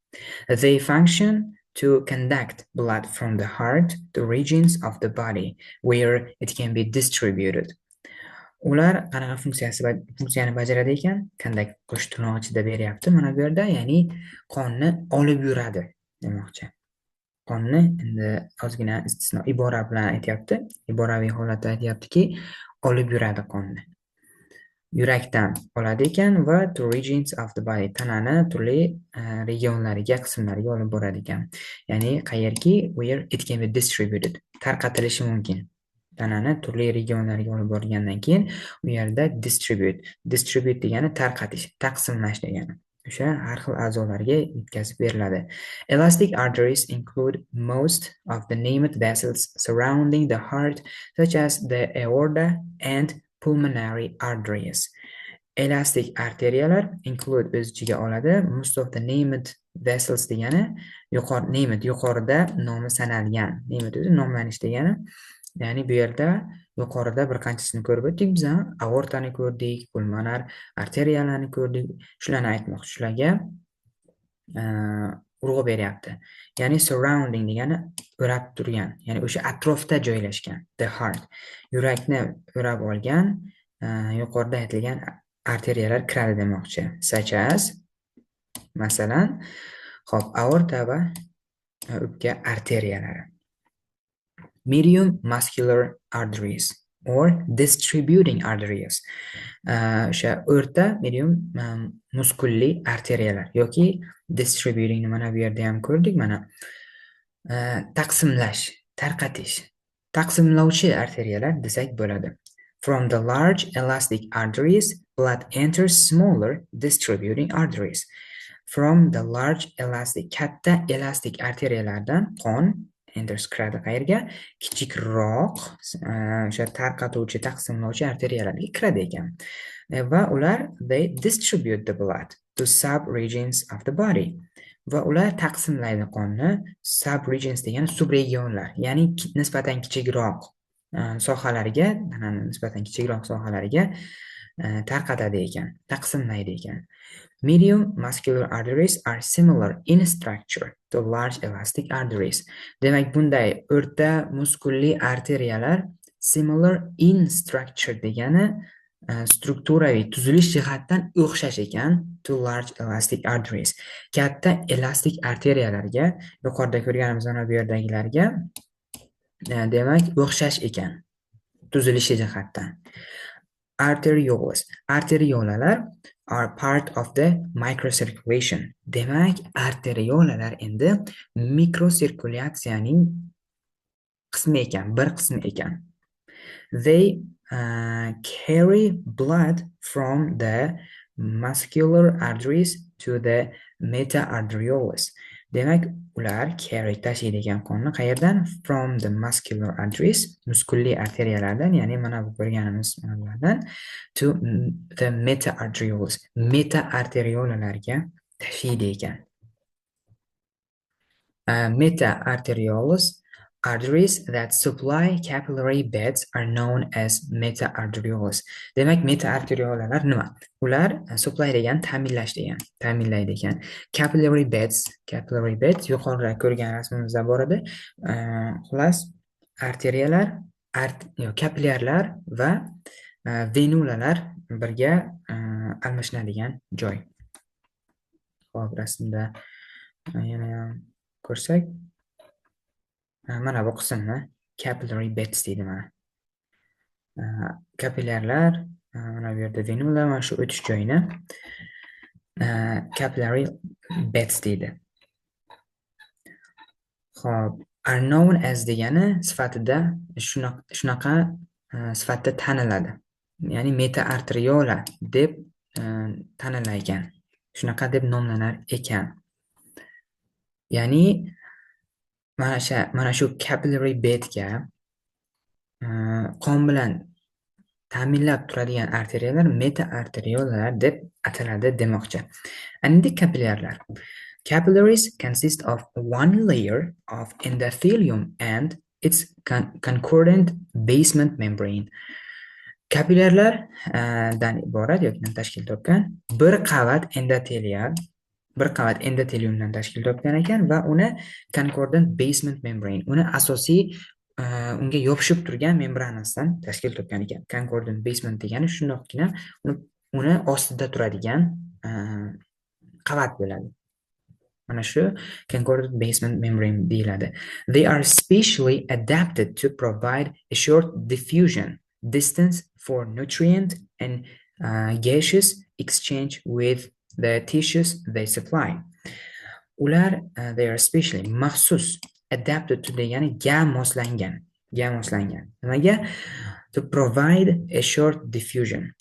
They function to conduct blood from the heart to regions of the body where it can be distributed. Ular qanaqa funksiyani bajaradi ekan? Conduct qo'sh tirnoq ichida beryapti mana bu yerda, ya'ni qonni olib yuradi demoqchi. Qonni endi ozgina istisno ibora bilan aytyapti, iboraviy holatda aytyaptiki, olib yuradi qonni. Yurakdan oladi ekan va to regions of the body, tanani turli regionlariga, qismlariga olib boradi ekan. Ya'ni qayerki, where it can be distributed, tarqatilishi mumkin. Tanani turli regionlariga olib borgandan keyin u yerda distribute, distribute degani tarqatish, taqsimlash degani. O'sha har xil a'zolarga yetkazib beriladi. Elastic arteries include most of the named vessels surrounding the heart, such as the aorta and pulmonary arteries. Elastik arteriyalar include, o'z ichiga oladi, most of the named vessels degani yuqori, named yuqorida nomi sanalgan, named o'zi nomlanish degani. Ya'ni bu yerda yuqorida bir qanchasini ko'rib o'tdik biz, aortani ko'rdik, pulmonar arteriyalarni ko'rdik, shularni aytmoqchi, shularga urg'u beryapti. Ya'ni surrounding degani o'rab turgan, ya'ni o'sha atrofda joylashgan, the heart, yurakni o'rab olgan yuqorida aytilgan arteriyalar kiradi demoqchi. Such as, masalan, hop, aorta va o'pka arteriyalari. Medium muscular arteries or distributing arteries. O'sha o'rta, medium muskulli arteriyalar yoki distributing, mana bu yerda ham ko'rdik, mana taqsimlash, tarqatish, taqsimlovchi arteriyalar desak bo'ladi. From the large elastic arteries, blood enters smaller distributing arteries. From the large elastic, katta elastik arteriyalardan qon enters, kiradi qayerga? Kichikroq o'sha tarqatuvchi, taqsimlovchi arteriyalarga kiradi ekan. Va ular, they distribute the blood to sub-regions of the body. Va ular taqsimlaydi qonni, sub-regions degani subregionlar, ya'ni nisbatan kichikroq. Sohalarga, tanani nisbatan kichikroq sohalarga tarqatadi ekan, taqsimlaydi ekan. Medium muscular arteries are similar in structure to large elastic arteries. Demak, bunday o'rta muskulli arteriyalar similar in structure degani strukturaviy, tuzilish jihatdan o'xshash ekan to large elastic arteries. Katta elastik arteriyalarga, yuqorida ko'rganimiz mana bu yerdagilarga, demak, o'xshash ekan tuzilishi jihatdan. Arterioles. Arteriolalar are part of the microcirculation. Demak, arteriolalar endi mikrosirkulyatsiyaning qismi ekan, bir qismi ekan. They carry blood from the muscular arteries to the meta-arterioles. Demak, ular carry, tashiydi ekan qonni. Qayerdan? From the muscular arteries, muskulli arteriyalardan, ya'ni mana bu ko'rganimiz mana bulardan, to the meta-arterioles, meta-arteriolalarga tashiydi ekan. Meta-arterioles. Arteries that supply capillary beds are known as meta-arterioles. Demak, meta-arteriolalar nima? Ular supply degan ta'minlash degan, ta'minlaydi ekan. Capillary beds, capillary beds yuqorida ko'rgan rasmimizda bor edi. Xullas, arteriyalar, kapillyarlar va venulalar birga almashinadigan joy. Xo'p, rasmda yana ham ko'rsak, mana bu qismni capillary beds deydi mana. Kapillyarlar, mana bu yerda venula, mana shu o'tish joyini capillary beds deydi. Xo'p, are known as degani sifatida, shunaqa sifatda taniladi. Ya'ni meta-arteriola deb tanilar ekan. Shunaqa deb nomlanar ekan. Ya'ni mana shu capillary bedga qon bilan ta'minlab turadigan arteriyalar meta-arteriolalar deb ataladi demoqchi. Endi kapillyarlar. Capillaries consist of one layer of endothelium and its concordant basement membrane. Kapillyarlardan iborat yoki tashkil topgan bir qavat endotelial, bir qavat endoteliumdan tashkil topgan ekan va uni concordant basement membrane, uni asosiy unga yopishib turgan membranasidan tashkil topgan ekan. Concordant basement degani shundoqqina uni ostida turadigan qavat bo'ladi. Mana shu concordant basement membrane deyiladi. They are specially adapted to provide a short diffusion distance for nutrient and gaseous exchange with the tissues they supply. Ular they are specially, maxsus, adapted to degani ga moslangan, ga moslangan. Nimaga? To provide a short diffusion.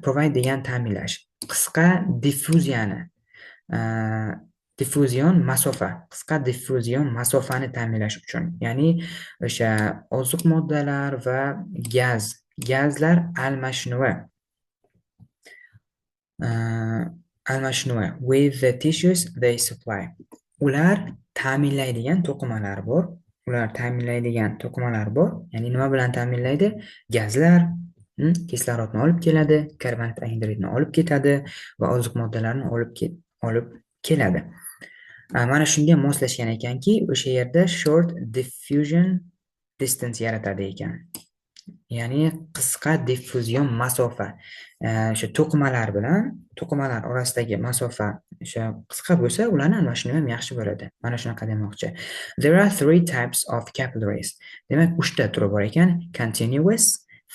Provide degan ta'minlash. Qisqa diffuziyani, diffuzion masofa, qisqa diffuzion masofani ta'minlash uchun. Ya'ni o'sha oziq moddalar va gazlar almashinuvi with the tissues they supply. Ular ta'minlaydigan to'qimalar bor. Ular ta'minlaydigan to'qimalar bor. Ya'ni nima bilan ta'minlaydi? Gazlar, kislorodni olib keladi, karbonat angidridni olib ketadi va oziq moddalarni olib keladi. Mana shunga moslashgan ekanki, o'sha yerda short diffusion distance yaratadi ekan. Ya'ni qisqa diffuzion masofa. O'sha to'qimalar bilan to'qimalar orasidagi masofa o'sha qisqa bo'lsa, ularni almashinuvi ham yaxshi bo'ladi. Mana shunaqa demoqchi. There are three types of capillaries. Demak, uchta turi bor ekan: continuous,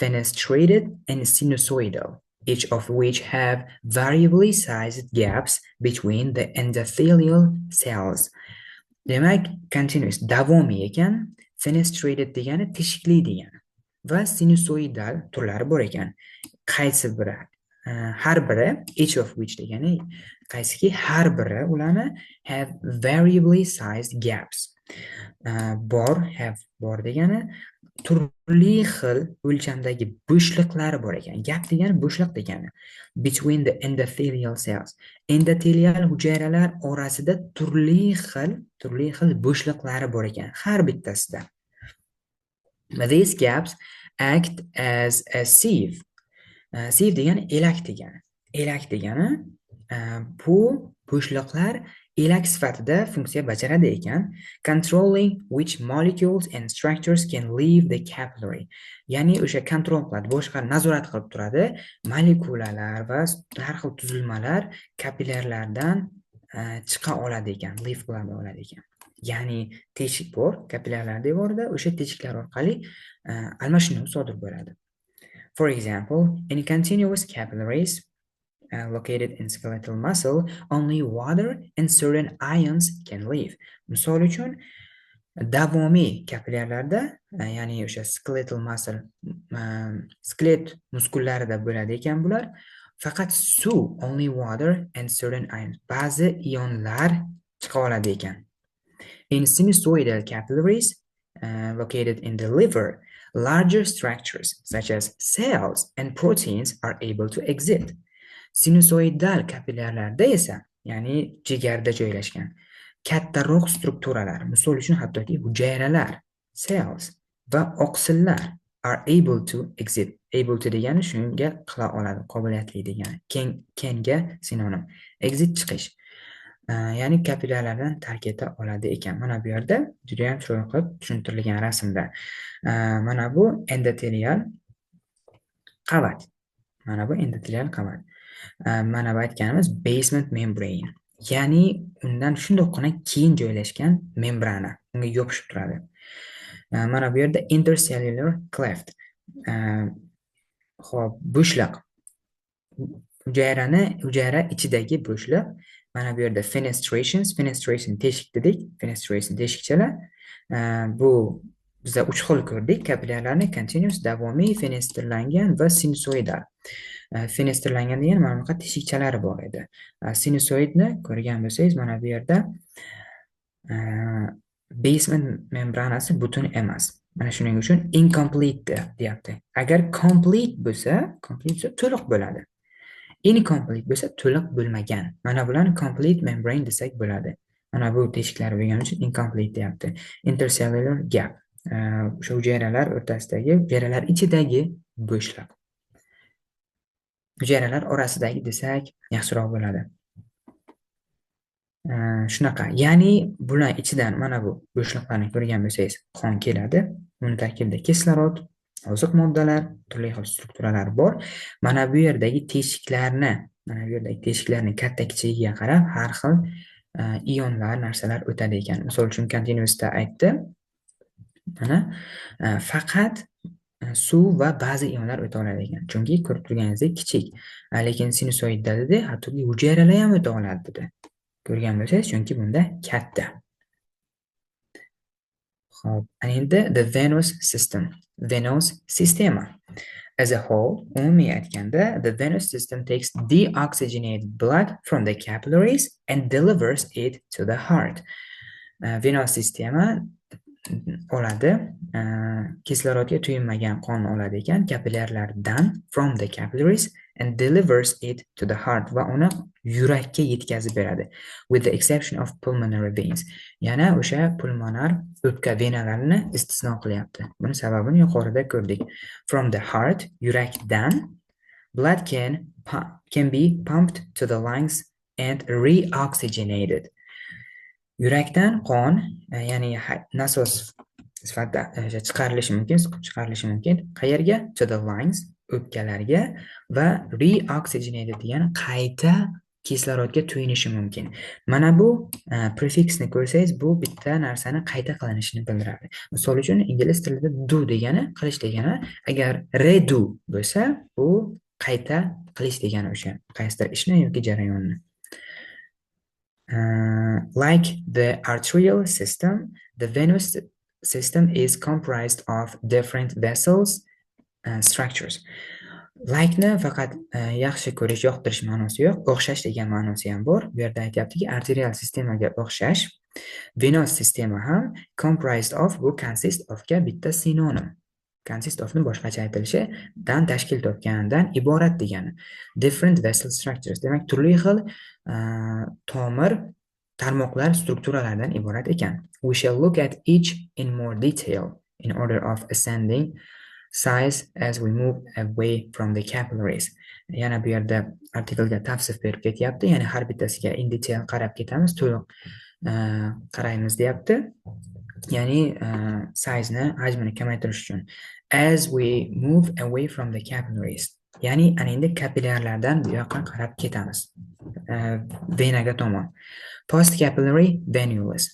fenestrated and sinusoidal, each of which have variably sized gaps between the endothelial cells. Demak, continuous davomiy ekan, fenestrated degani teshikli degani va sinusoidal turlari bor ekan. Qaysi biri? Har biri, each of which degani qaysiki har biri ularni have variably sized gaps. Bor, have bor degani turli xil o'lchamdagi bo'shliqlari bor ekan. Gap degani bo'shliq degani. Between the endothelial cells. Endotelial hujayralar orasida turli xil bo'shliqlari bor ekan har bittasida. These gaps act as a sieve. Sieve degani elak degani. Elak degani, bu bo'shliqlar elak sifatida funksiya bajaradi ekan. Controlling which molecules and structures can leave the capillary. Ya'ni o'sha kontrol qiladi, boshqa nazorat qilib turadi. Molekulalar va har xil tuzilmalar kapillyarlardan chiqa oladi ekan, leave qila oladi ekan. Ya'ni teshik bor kapillyarlar devorida, o'sha teshiklar orqali almashinuv sodir bo'ladi. For example, in continuous capillaries located in skeletal muscle, only water and certain ions can leave. Misol uchun, davomiy kapillyarlarda, ya'ni o'sha skeletal muscle, skelet muskullarida bo'ladi ekan bular, faqat suv, only water and certain ions, ba'zi ionlar chiqa oladi ekan. In sinusoidal capillaries located in the liver, larger structures such as cells and proteins are able to exit. Sinusoidal kapillyarlarda esa, ya'ni jigarda joylashgan kattaroq strukturalar, misol uchun, hattoki hujayralar, cells va oqsillar are able to exit. Able to degani shunga qila oladi, qobiliyatli degani. Can, canga sinonim. Exit chiqish. Ya'ni kapillyarlardan tark eta oladi ekan. Mana bu yerda juda ham chiroyli qilib tushuntirilgan rasmda. Mana bu endotelial qavat. Mana bu endotelial qavat. Mana bu aytganimiz basement membrane. Ya'ni undan shundoqqina keyin joylashgan membrana, unga yopishib turadi. Mana bu yerda intercellular cleft. Xo'p, bo'shliq. Hujayrani, hujayra ichidagi bo'shliq. Mana bu yerda fenestrations, fenestration teshik dedik, fenestration teshikchalar. Bu biza uch xil ko'rdik kapillyarlarni: continuous, davomiy, fenestrlangan va sinusoidal. Fenestrlangan degani mana bunaqa teshikchalari bor edi. Sinusoidni ko'rgan bo'lsangiz, mana bu yerda basement membranasi butun emas. Mana shuning uchun incomplete deyapti. Agar complete bo'lsa, complete bo'lsa to'liq bo'ladi. Incomplete bo'lsa to'liq bo'lmagan. Mana bularni complete membrane desak bo'ladi. Mana bu teshiklari bo'lgani uchun incomplete deyapti. Intercellular gap. O'sha hujayralar o'rtasidagi, hujayralar ichidagi bo'shliq. Hujayralar orasidagi desak yaxshiroq bo'ladi. Shunaqa. Ya'ni bular ichidan, mana bu bo'shliqlarni ko'rgan bo'lsangiz, qon keladi. Uni tarkibida kislorod, oziq moddalar, turli xil strukturalar bor. Mana bu yerdagi teshiklarni, mana bu yerdagi teshiklarni katta kichigiga qarab har xil ionlar, narsalar o'tadi ekan. Misol uchun, continuousda aytdi. Mana faqat suv va ba'zi ionlar o'ta oladi ekan. Chunki ko'rib turganingizdek kichik. Lekin sinusoidda dedi, hattoki hujayralar ham o'ta oladi dedi. Ko'rgan bo'lsangiz, chunki bunda katta. Xo'p, endi the venous system. Venous sistema. As a whole, umumiy aytganda, the venous system takes deoxygenated blood from the capillaries and delivers it to the heart. Venous sistema oladi, kislorodga to'yinmagan qonni oladi ekan kapillyarlardan, from the capillaries and delivers it to the heart, va uni yurakka yetkazib beradi, with the exception of pulmonary veins. Yana o'sha pulmonar, o'pka venalarini istisno qilyapti. Buni sababini yuqorida ko'rdik. From the heart, yurakdan, blood can be pumped to the lungs and reoxygenated. Yurakdan qon, ya'ni nasos sifatida chiqarilishi mumkin, siqib chiqarilishi mumkin. Qayerga? To the lungs, o'pkalarga, va reoxygenated degani qayta kislorodga to'yinishi mumkin. Mana bu prefiksni ko'rsangiz, bu bitta narsani qayta qilinishini bildiradi. Misol uchun, ingliz tilida do degani qilish degani, agar redo bo'lsa, bu qayta qilish degani, o'sha qaysidir ishni yoki jarayonni. Like the arterial system, the venous system is comprised of different vessels and structures. Like'ni faqat yaxshi ko'rish, yoqtirish ma'nosi yo'q, o'xshash degan ma'nosi ham bor. Bu yerda aytyaptiki, arterial sistemaga o'xshash venous sistema ham comprised of, bu consist ofga bitta sinonim. Consist ofni boshqacha aytilishi dan tashkil topgandan iborat degani. Different vessel structures, demak, turli xil tomir tarmoqlar, strukturalardan iborat ekan. We shall look at each in more detail. in order of ascending size as we move away from the capillaries. Yana bu yerda artiklga tavsif berib ketyapti, ya'ni har bittasiga in detail qarab ketamiz, to'liq qaraymiz deyapti. Ya'ni size'ni, hajmini kamaytirish uchun. As we move away from the capillaries. Ya'ni ana endi kapillyarlardan bu yoqqa qarab ketamiz. Venaga tomon. Post capillary venules.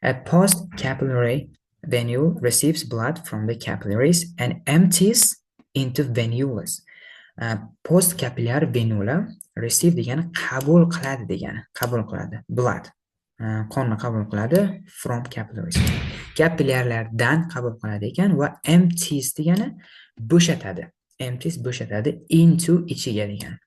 A post capillary venule receives blood from the capillaries and empties into venules. Post capillary venula, receive degani qabul qiladi degani, qabul qiladi. Blood, qonni qabul qiladi, from capillaries. Kapillyarlardan qabul qiladi ekan va empties degani bo'shatadi. Empties bo'shatadi, into ichiga degani.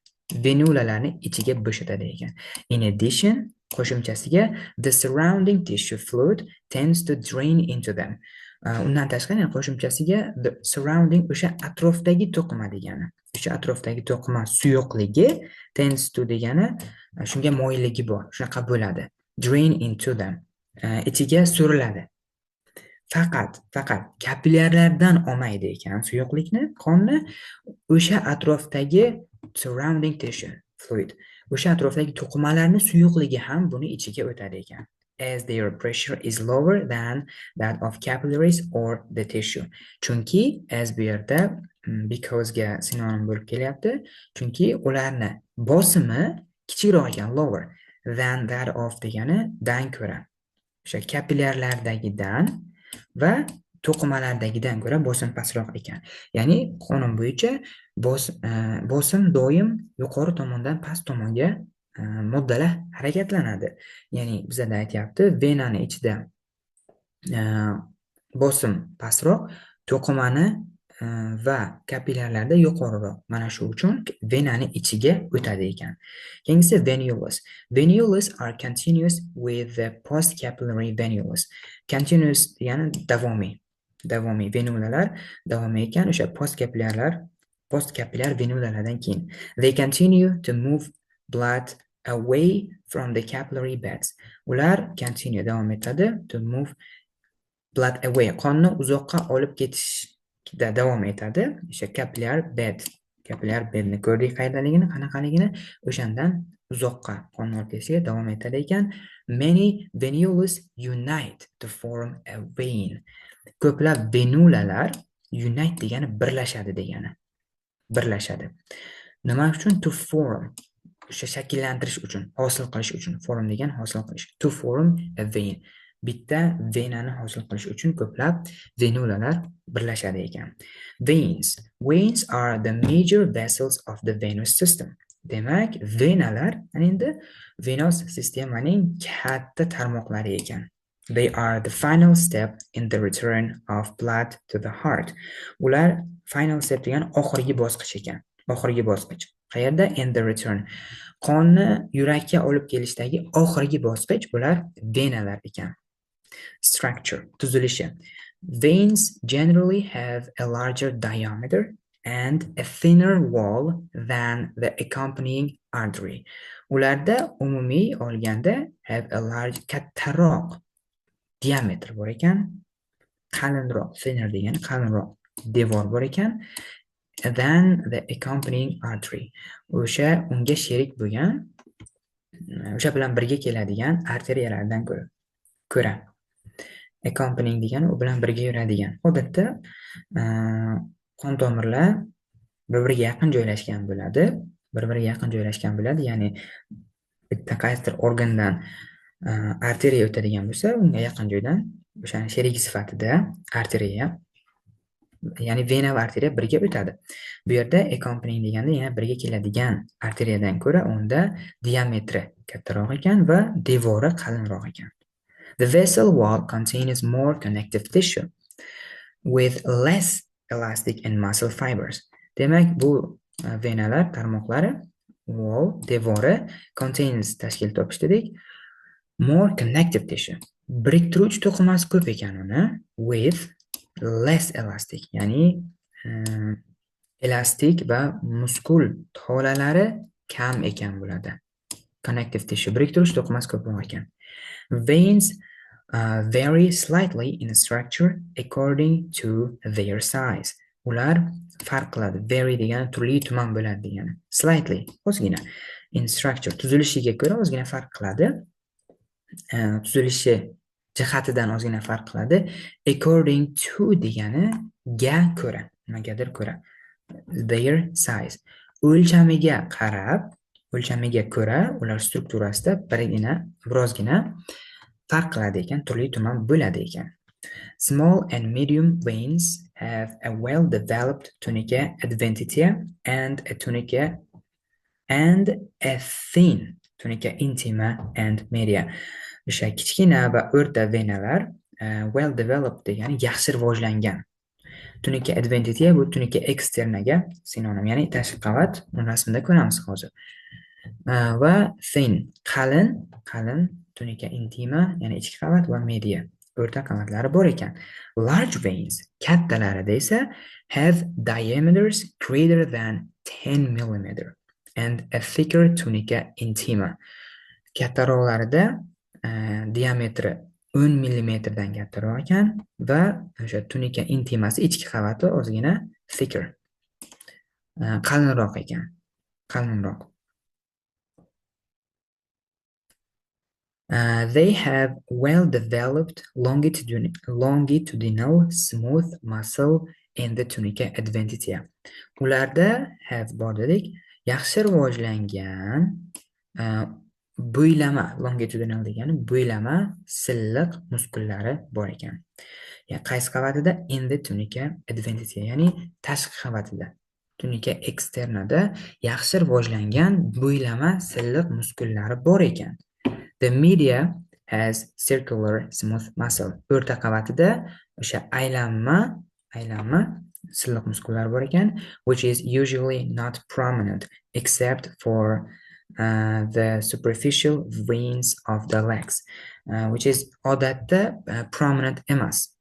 Venulalarni ichiga bo'shatadi ekan. In addition, qo'shimchasiga, the surrounding tissue fluid tends to drain into them. Undan tashqari, ya'ni qo'shimchasiga, the surrounding o'sha atrofdagi to'qima degani. O'sha atrofdagi to'qima suyuqligi, tends to degani shunga moyilligi bor, shunaqa bo'ladi. Drain into them. Ichiga suriladi. Faqat kapillyarlardan olmaydi ekan suyuqlikni, qonni, o'sha atrofdagi surrounding tissue fluid. O'sha atrofdagi to'qimalarni suyuqligi ham buni ichiga o'tadi ekan. As their pressure is lower than that of capillaries or the tissue. Chunki as bu yerda because ga sinonim bo'lib kelyapti. Chunki ularni bosimi kichikroq ekan, lower than that of degani dan ko'ra. O'sha kapillyarlardagidan va to'qimalardagidan ko'ra bosim pastroq ekan. Ya'ni qonun bo'yicha bosim doim yuqori tomondan past tomonga moddalar harakatlanadi. Ya'ni bizada aytyapti, venani ichida bosim pastroq, to'qimani va kapillyarlarda yuqoriroq. Mana shu uchun venani ichiga o'tadi ekan. Keyingisi venules. Venules are continuous with the postcapillary venules. Continuous degani davomiy. Davomiy venulalar davomiy ekan o'sha postkapillyarlar, postkapillyar venulalardan keyin. They continue to move blood away from the capillary beds. Ular continue davom etadi, to move blood away, qonni uzoqqa olib ketishda davom etadi. O'sha capillary bed, capillary bedni ko'rdik qayerdaligini, qanaqaligini, o'shandan uzoqqa qonni olib ketishiga davom etadi ekan. Many venules unite to form a vein. Ko'plab venulalar, unite degani birlashadi degani. Birlashadi. Nima uchun? To form, o'sha shakllantirish uchun, hosil qilish uchun. Form degan hosil qilish. To form a vein. Bitta venani hosil qilish uchun ko'plab venulalar birlashadi ekan. Veins. Veins are the major vessels of the venous system. Demak, venalar ana endi venoz sistemaning katta tarmoqlari ekan. They are the final step in the return of blood to the heart. Ular final step degani oxirgi bosqich ekan. Oxirgi bosqich. Qayerda? In the return. Qonni yurakka olib kelishdagi oxirgi bosqich bular venalar ekan. Structure, tuzilishi. Veins generally have a larger diameter and a thinner wall than the accompanying artery. Ularda umumiy olganda have a large, kattaroq diametr bor ekan, qalinroq, thinner degani qalinroq devor bor ekan, than the accompanying artery. O'sha unga sherik bo'lgan, o'sha bilan birga keladigan arteriyalardan ko'ra. Accompanying degani u bilan birga yuradigan. Odatda qon tomirlar bir-biriga yaqin joylashgan bo'ladi. Bir-biriga yaqin joylashgan bo'ladi. Ya'ni bitta qaysidir organdan arteriya o'tadigan bo'lsa, unga yaqin joydan o'shani sherigi sifatida arteriya, ya'ni vena va arteriya birga o'tadi. Bu yerda accompanying deganda yana birga keladigan arteriyadan ko'ra unda diametri kattaroq ekan va devori qalinroq ekan. The vessel wall contains more connective tissue with less elastic and muscle fibers. Demak, bu venalar tarmoqlari wall, devori, contains tashkil topish dedik. More connective tissue. Biriktiruvchi to'qimasi ko'p ekan uni, with less elastic, ya'ni elastik va muskul tolalari kam ekan bo'ladi. Connective tissue, biriktiruvchi to'qimasi ko'proq ekan. Veins Vary slightly in structure according to their size. Ular farq qiladi. Vary degani turli tuman bo'ladi degani. Slightly, ozgina. In structure, tuzilishiga ko'ra ozgina farq qiladi. Tuzilishi jihatidan ozgina farq qiladi. According to degani ga ko'ra, nimagadir ko'ra. Their size. O'lchamiga qarab, o'lchamiga ko'ra ular strukturasida birgina, birozgina farq qiladi ekan, turli tuman bo'ladi ekan. Small and medium veins have a well-developed tunica adventitia and a tunica and a thin tunica intima and media. O'sha kichkina va o'rta venalar, well developed degani yaxshi rivojlangan. Tunica adventitia bu tunica externaga sinonim, ya'ni tashqi qavat, uni rasmda ko'ramiz hozir. Va thin, qalin, qalin tunica intima, ya'ni ichki qavat va media, o'rta qavatlari bor ekan. Large veins, kattalarida esa have diameters greater than 10 mm and a thicker tunica intima. Kattaroqlarida diametri 10 millimetrdan kattaroq ekan va o'sha tunica intimasi, ichki qavati ozgina thicker, qalinroq ekan, qalinroq. They have well-developed longitudinal smooth muscle in the tunica adventitia. Ularda have bor dedik, yaxshi rivojlangan bo'ylama, longitudinal degani bo'ylama silliq muskullari bor ekan. Ya'ni qaysi qavatida? In the tunica adventitia, ya'ni tashqi qavatida. Tunica externada yaxshi rivojlangan bo'ylama silliq muskullari bor ekan. The media has circular smooth muscle. O'rta qavatida o'sha aylanma silliq muskullar bor ekan, which is usually not prominent except for the superficial veins of the legs, which is odatda prominent emas.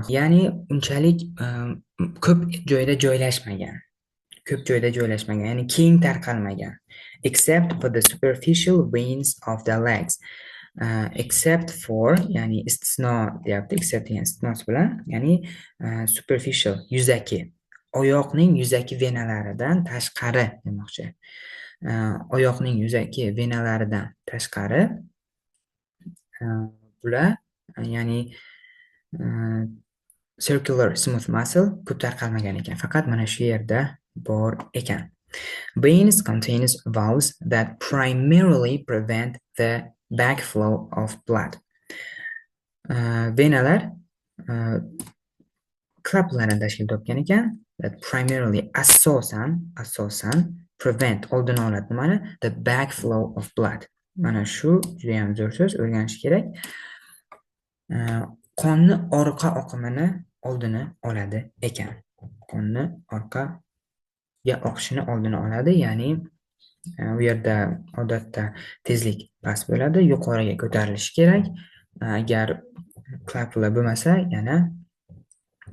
Ya'ni unchalik ko'p joyda joylashmagan. Ko'p joyda joylashmagan, ya'ni keng tarqalmagan. Except for the superficial veins of the legs. Except for, ya'ni istisno deyapti, except degan istisnosi bilan, ya'ni superficial, yuzaki, oyoqning yuzaki venalaridan tashqari demoqchi. Oyoqning yuzaki venalaridan tashqari, bular, ya'ni circular smooth muscle ko'p tarqalmagan ekan, faqat mana shu yerda bor ekan. Veins contains valves that primarily prevent the backflow of blood. Venalar klaplarni tashkil topgan ekan. That primarily, asosan prevent, oldini oladi nimani? The backflow of blood. Mana shu juda ham zo'r so'z, o'rganish kerak. Qonni orqa oqimini oldini oladi ekan. Qonni orqaga oqishini oldini oladi, ya'ni u yerda odatda tezlik past bo'ladi, yuqoriga ko'tarilishi kerak. Agar klaplar bo'lmasa, yana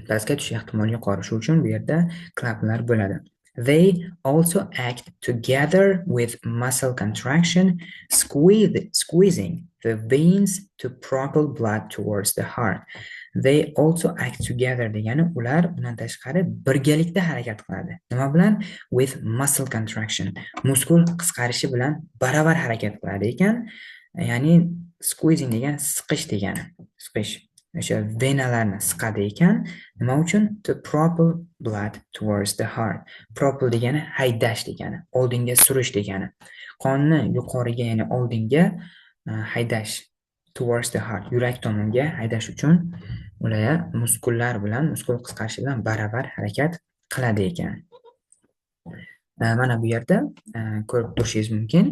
pastga tushish ehtimoli yuqori. Shuning uchun bu yerda klaplar bo'ladi. They also act together with muscle contraction, squeezing the veins to propel blood towards the heart. They also act together degani ular bundan tashqari birgalikda harakat qiladi. Nima bilan? With muscle contraction. Muskul qisqarishi bilan baravar harakat qiladi ekan. Ya'ni squeezing degan siqish degani. Siqish. O'sha venalarni siqadi ekan. Nima uchun? To propel blood towards the heart. Propel degani haydash degani, oldinga surish degani. Qonni yuqoriga, ya'ni oldinga haydash, towards the heart, yurak tomonga haydash uchun ular muskullar bilan, muskul qisqarishi bilan baravar harakat qiladi ekan. Mana bu yerda ko'rib turishingiz mumkin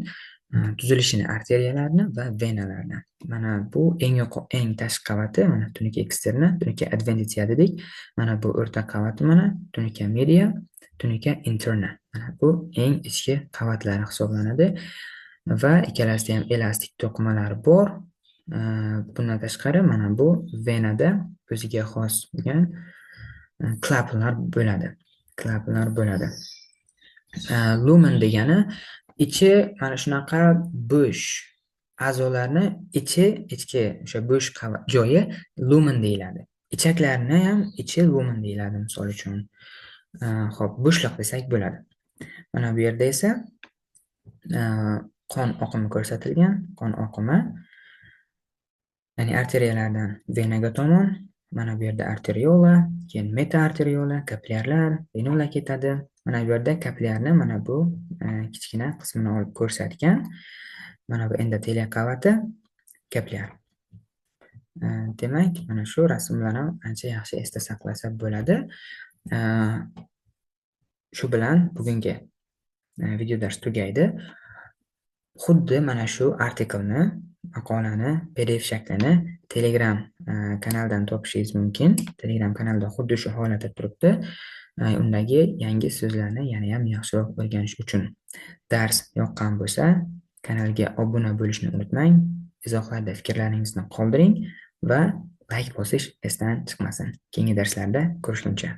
tuzilishini arteriyalarni va venalarni. Mana bu eng tashqi qavati, mana tunika eksterna, tunika adventitia dedik. Mana bu o'rta qavati, mana tunika media, tunika interna. Mana bu eng ichki qavatlari hisoblanadi va ikkalasida ham elastik to'qimalar bor. Bundan tashqari mana bu venada o'ziga xos bo'lgan klapanlar bo'ladi. Klapanlar bo'ladi. Lumen degani ichi mana shunaqa bo'sh, A'zolarni ichi, ichki o'sha bo'sh joyi lumen deyiladi. Ichaklarni ham ichi lumen deyiladi, misol uchun. Xo'p, bo'shliq desak bo'ladi. Mana bu yerda esa qon oqimi ko'rsatilgan. Qon oqimi, ya'ni arteriyalardan venaga tomon. Mana bu yerda arteriola, keyin metaarteriola, kapillyarlar, venola ketadi. Mana bu yerda kapillyarni mana bu kichkina qismini olib ko'rsatgan. Mana bu endoteliya qavati, kapillyar. Demak, mana shu rasmlarni ham ancha yaxshi esda saqlasa bo'ladi. Shu bilan bugungi video dars tugaydi. Xuddi mana shu artiklni, maqolani PDF shaklini Telegram kanaldan topishingiz mumkin. Telegram kanalda xuddi shu holatda turibdi. Undagi yangi so'zlarni yana ham yaxshiroq o'rganish uchun dars yoqqan bo'lsa, kanalga obuna bo'lishni unutmang. Izohlarda fikrlaringizni qoldiring va layk bosish esdan chiqmasin. Keyingi darslarda ko'rishguncha.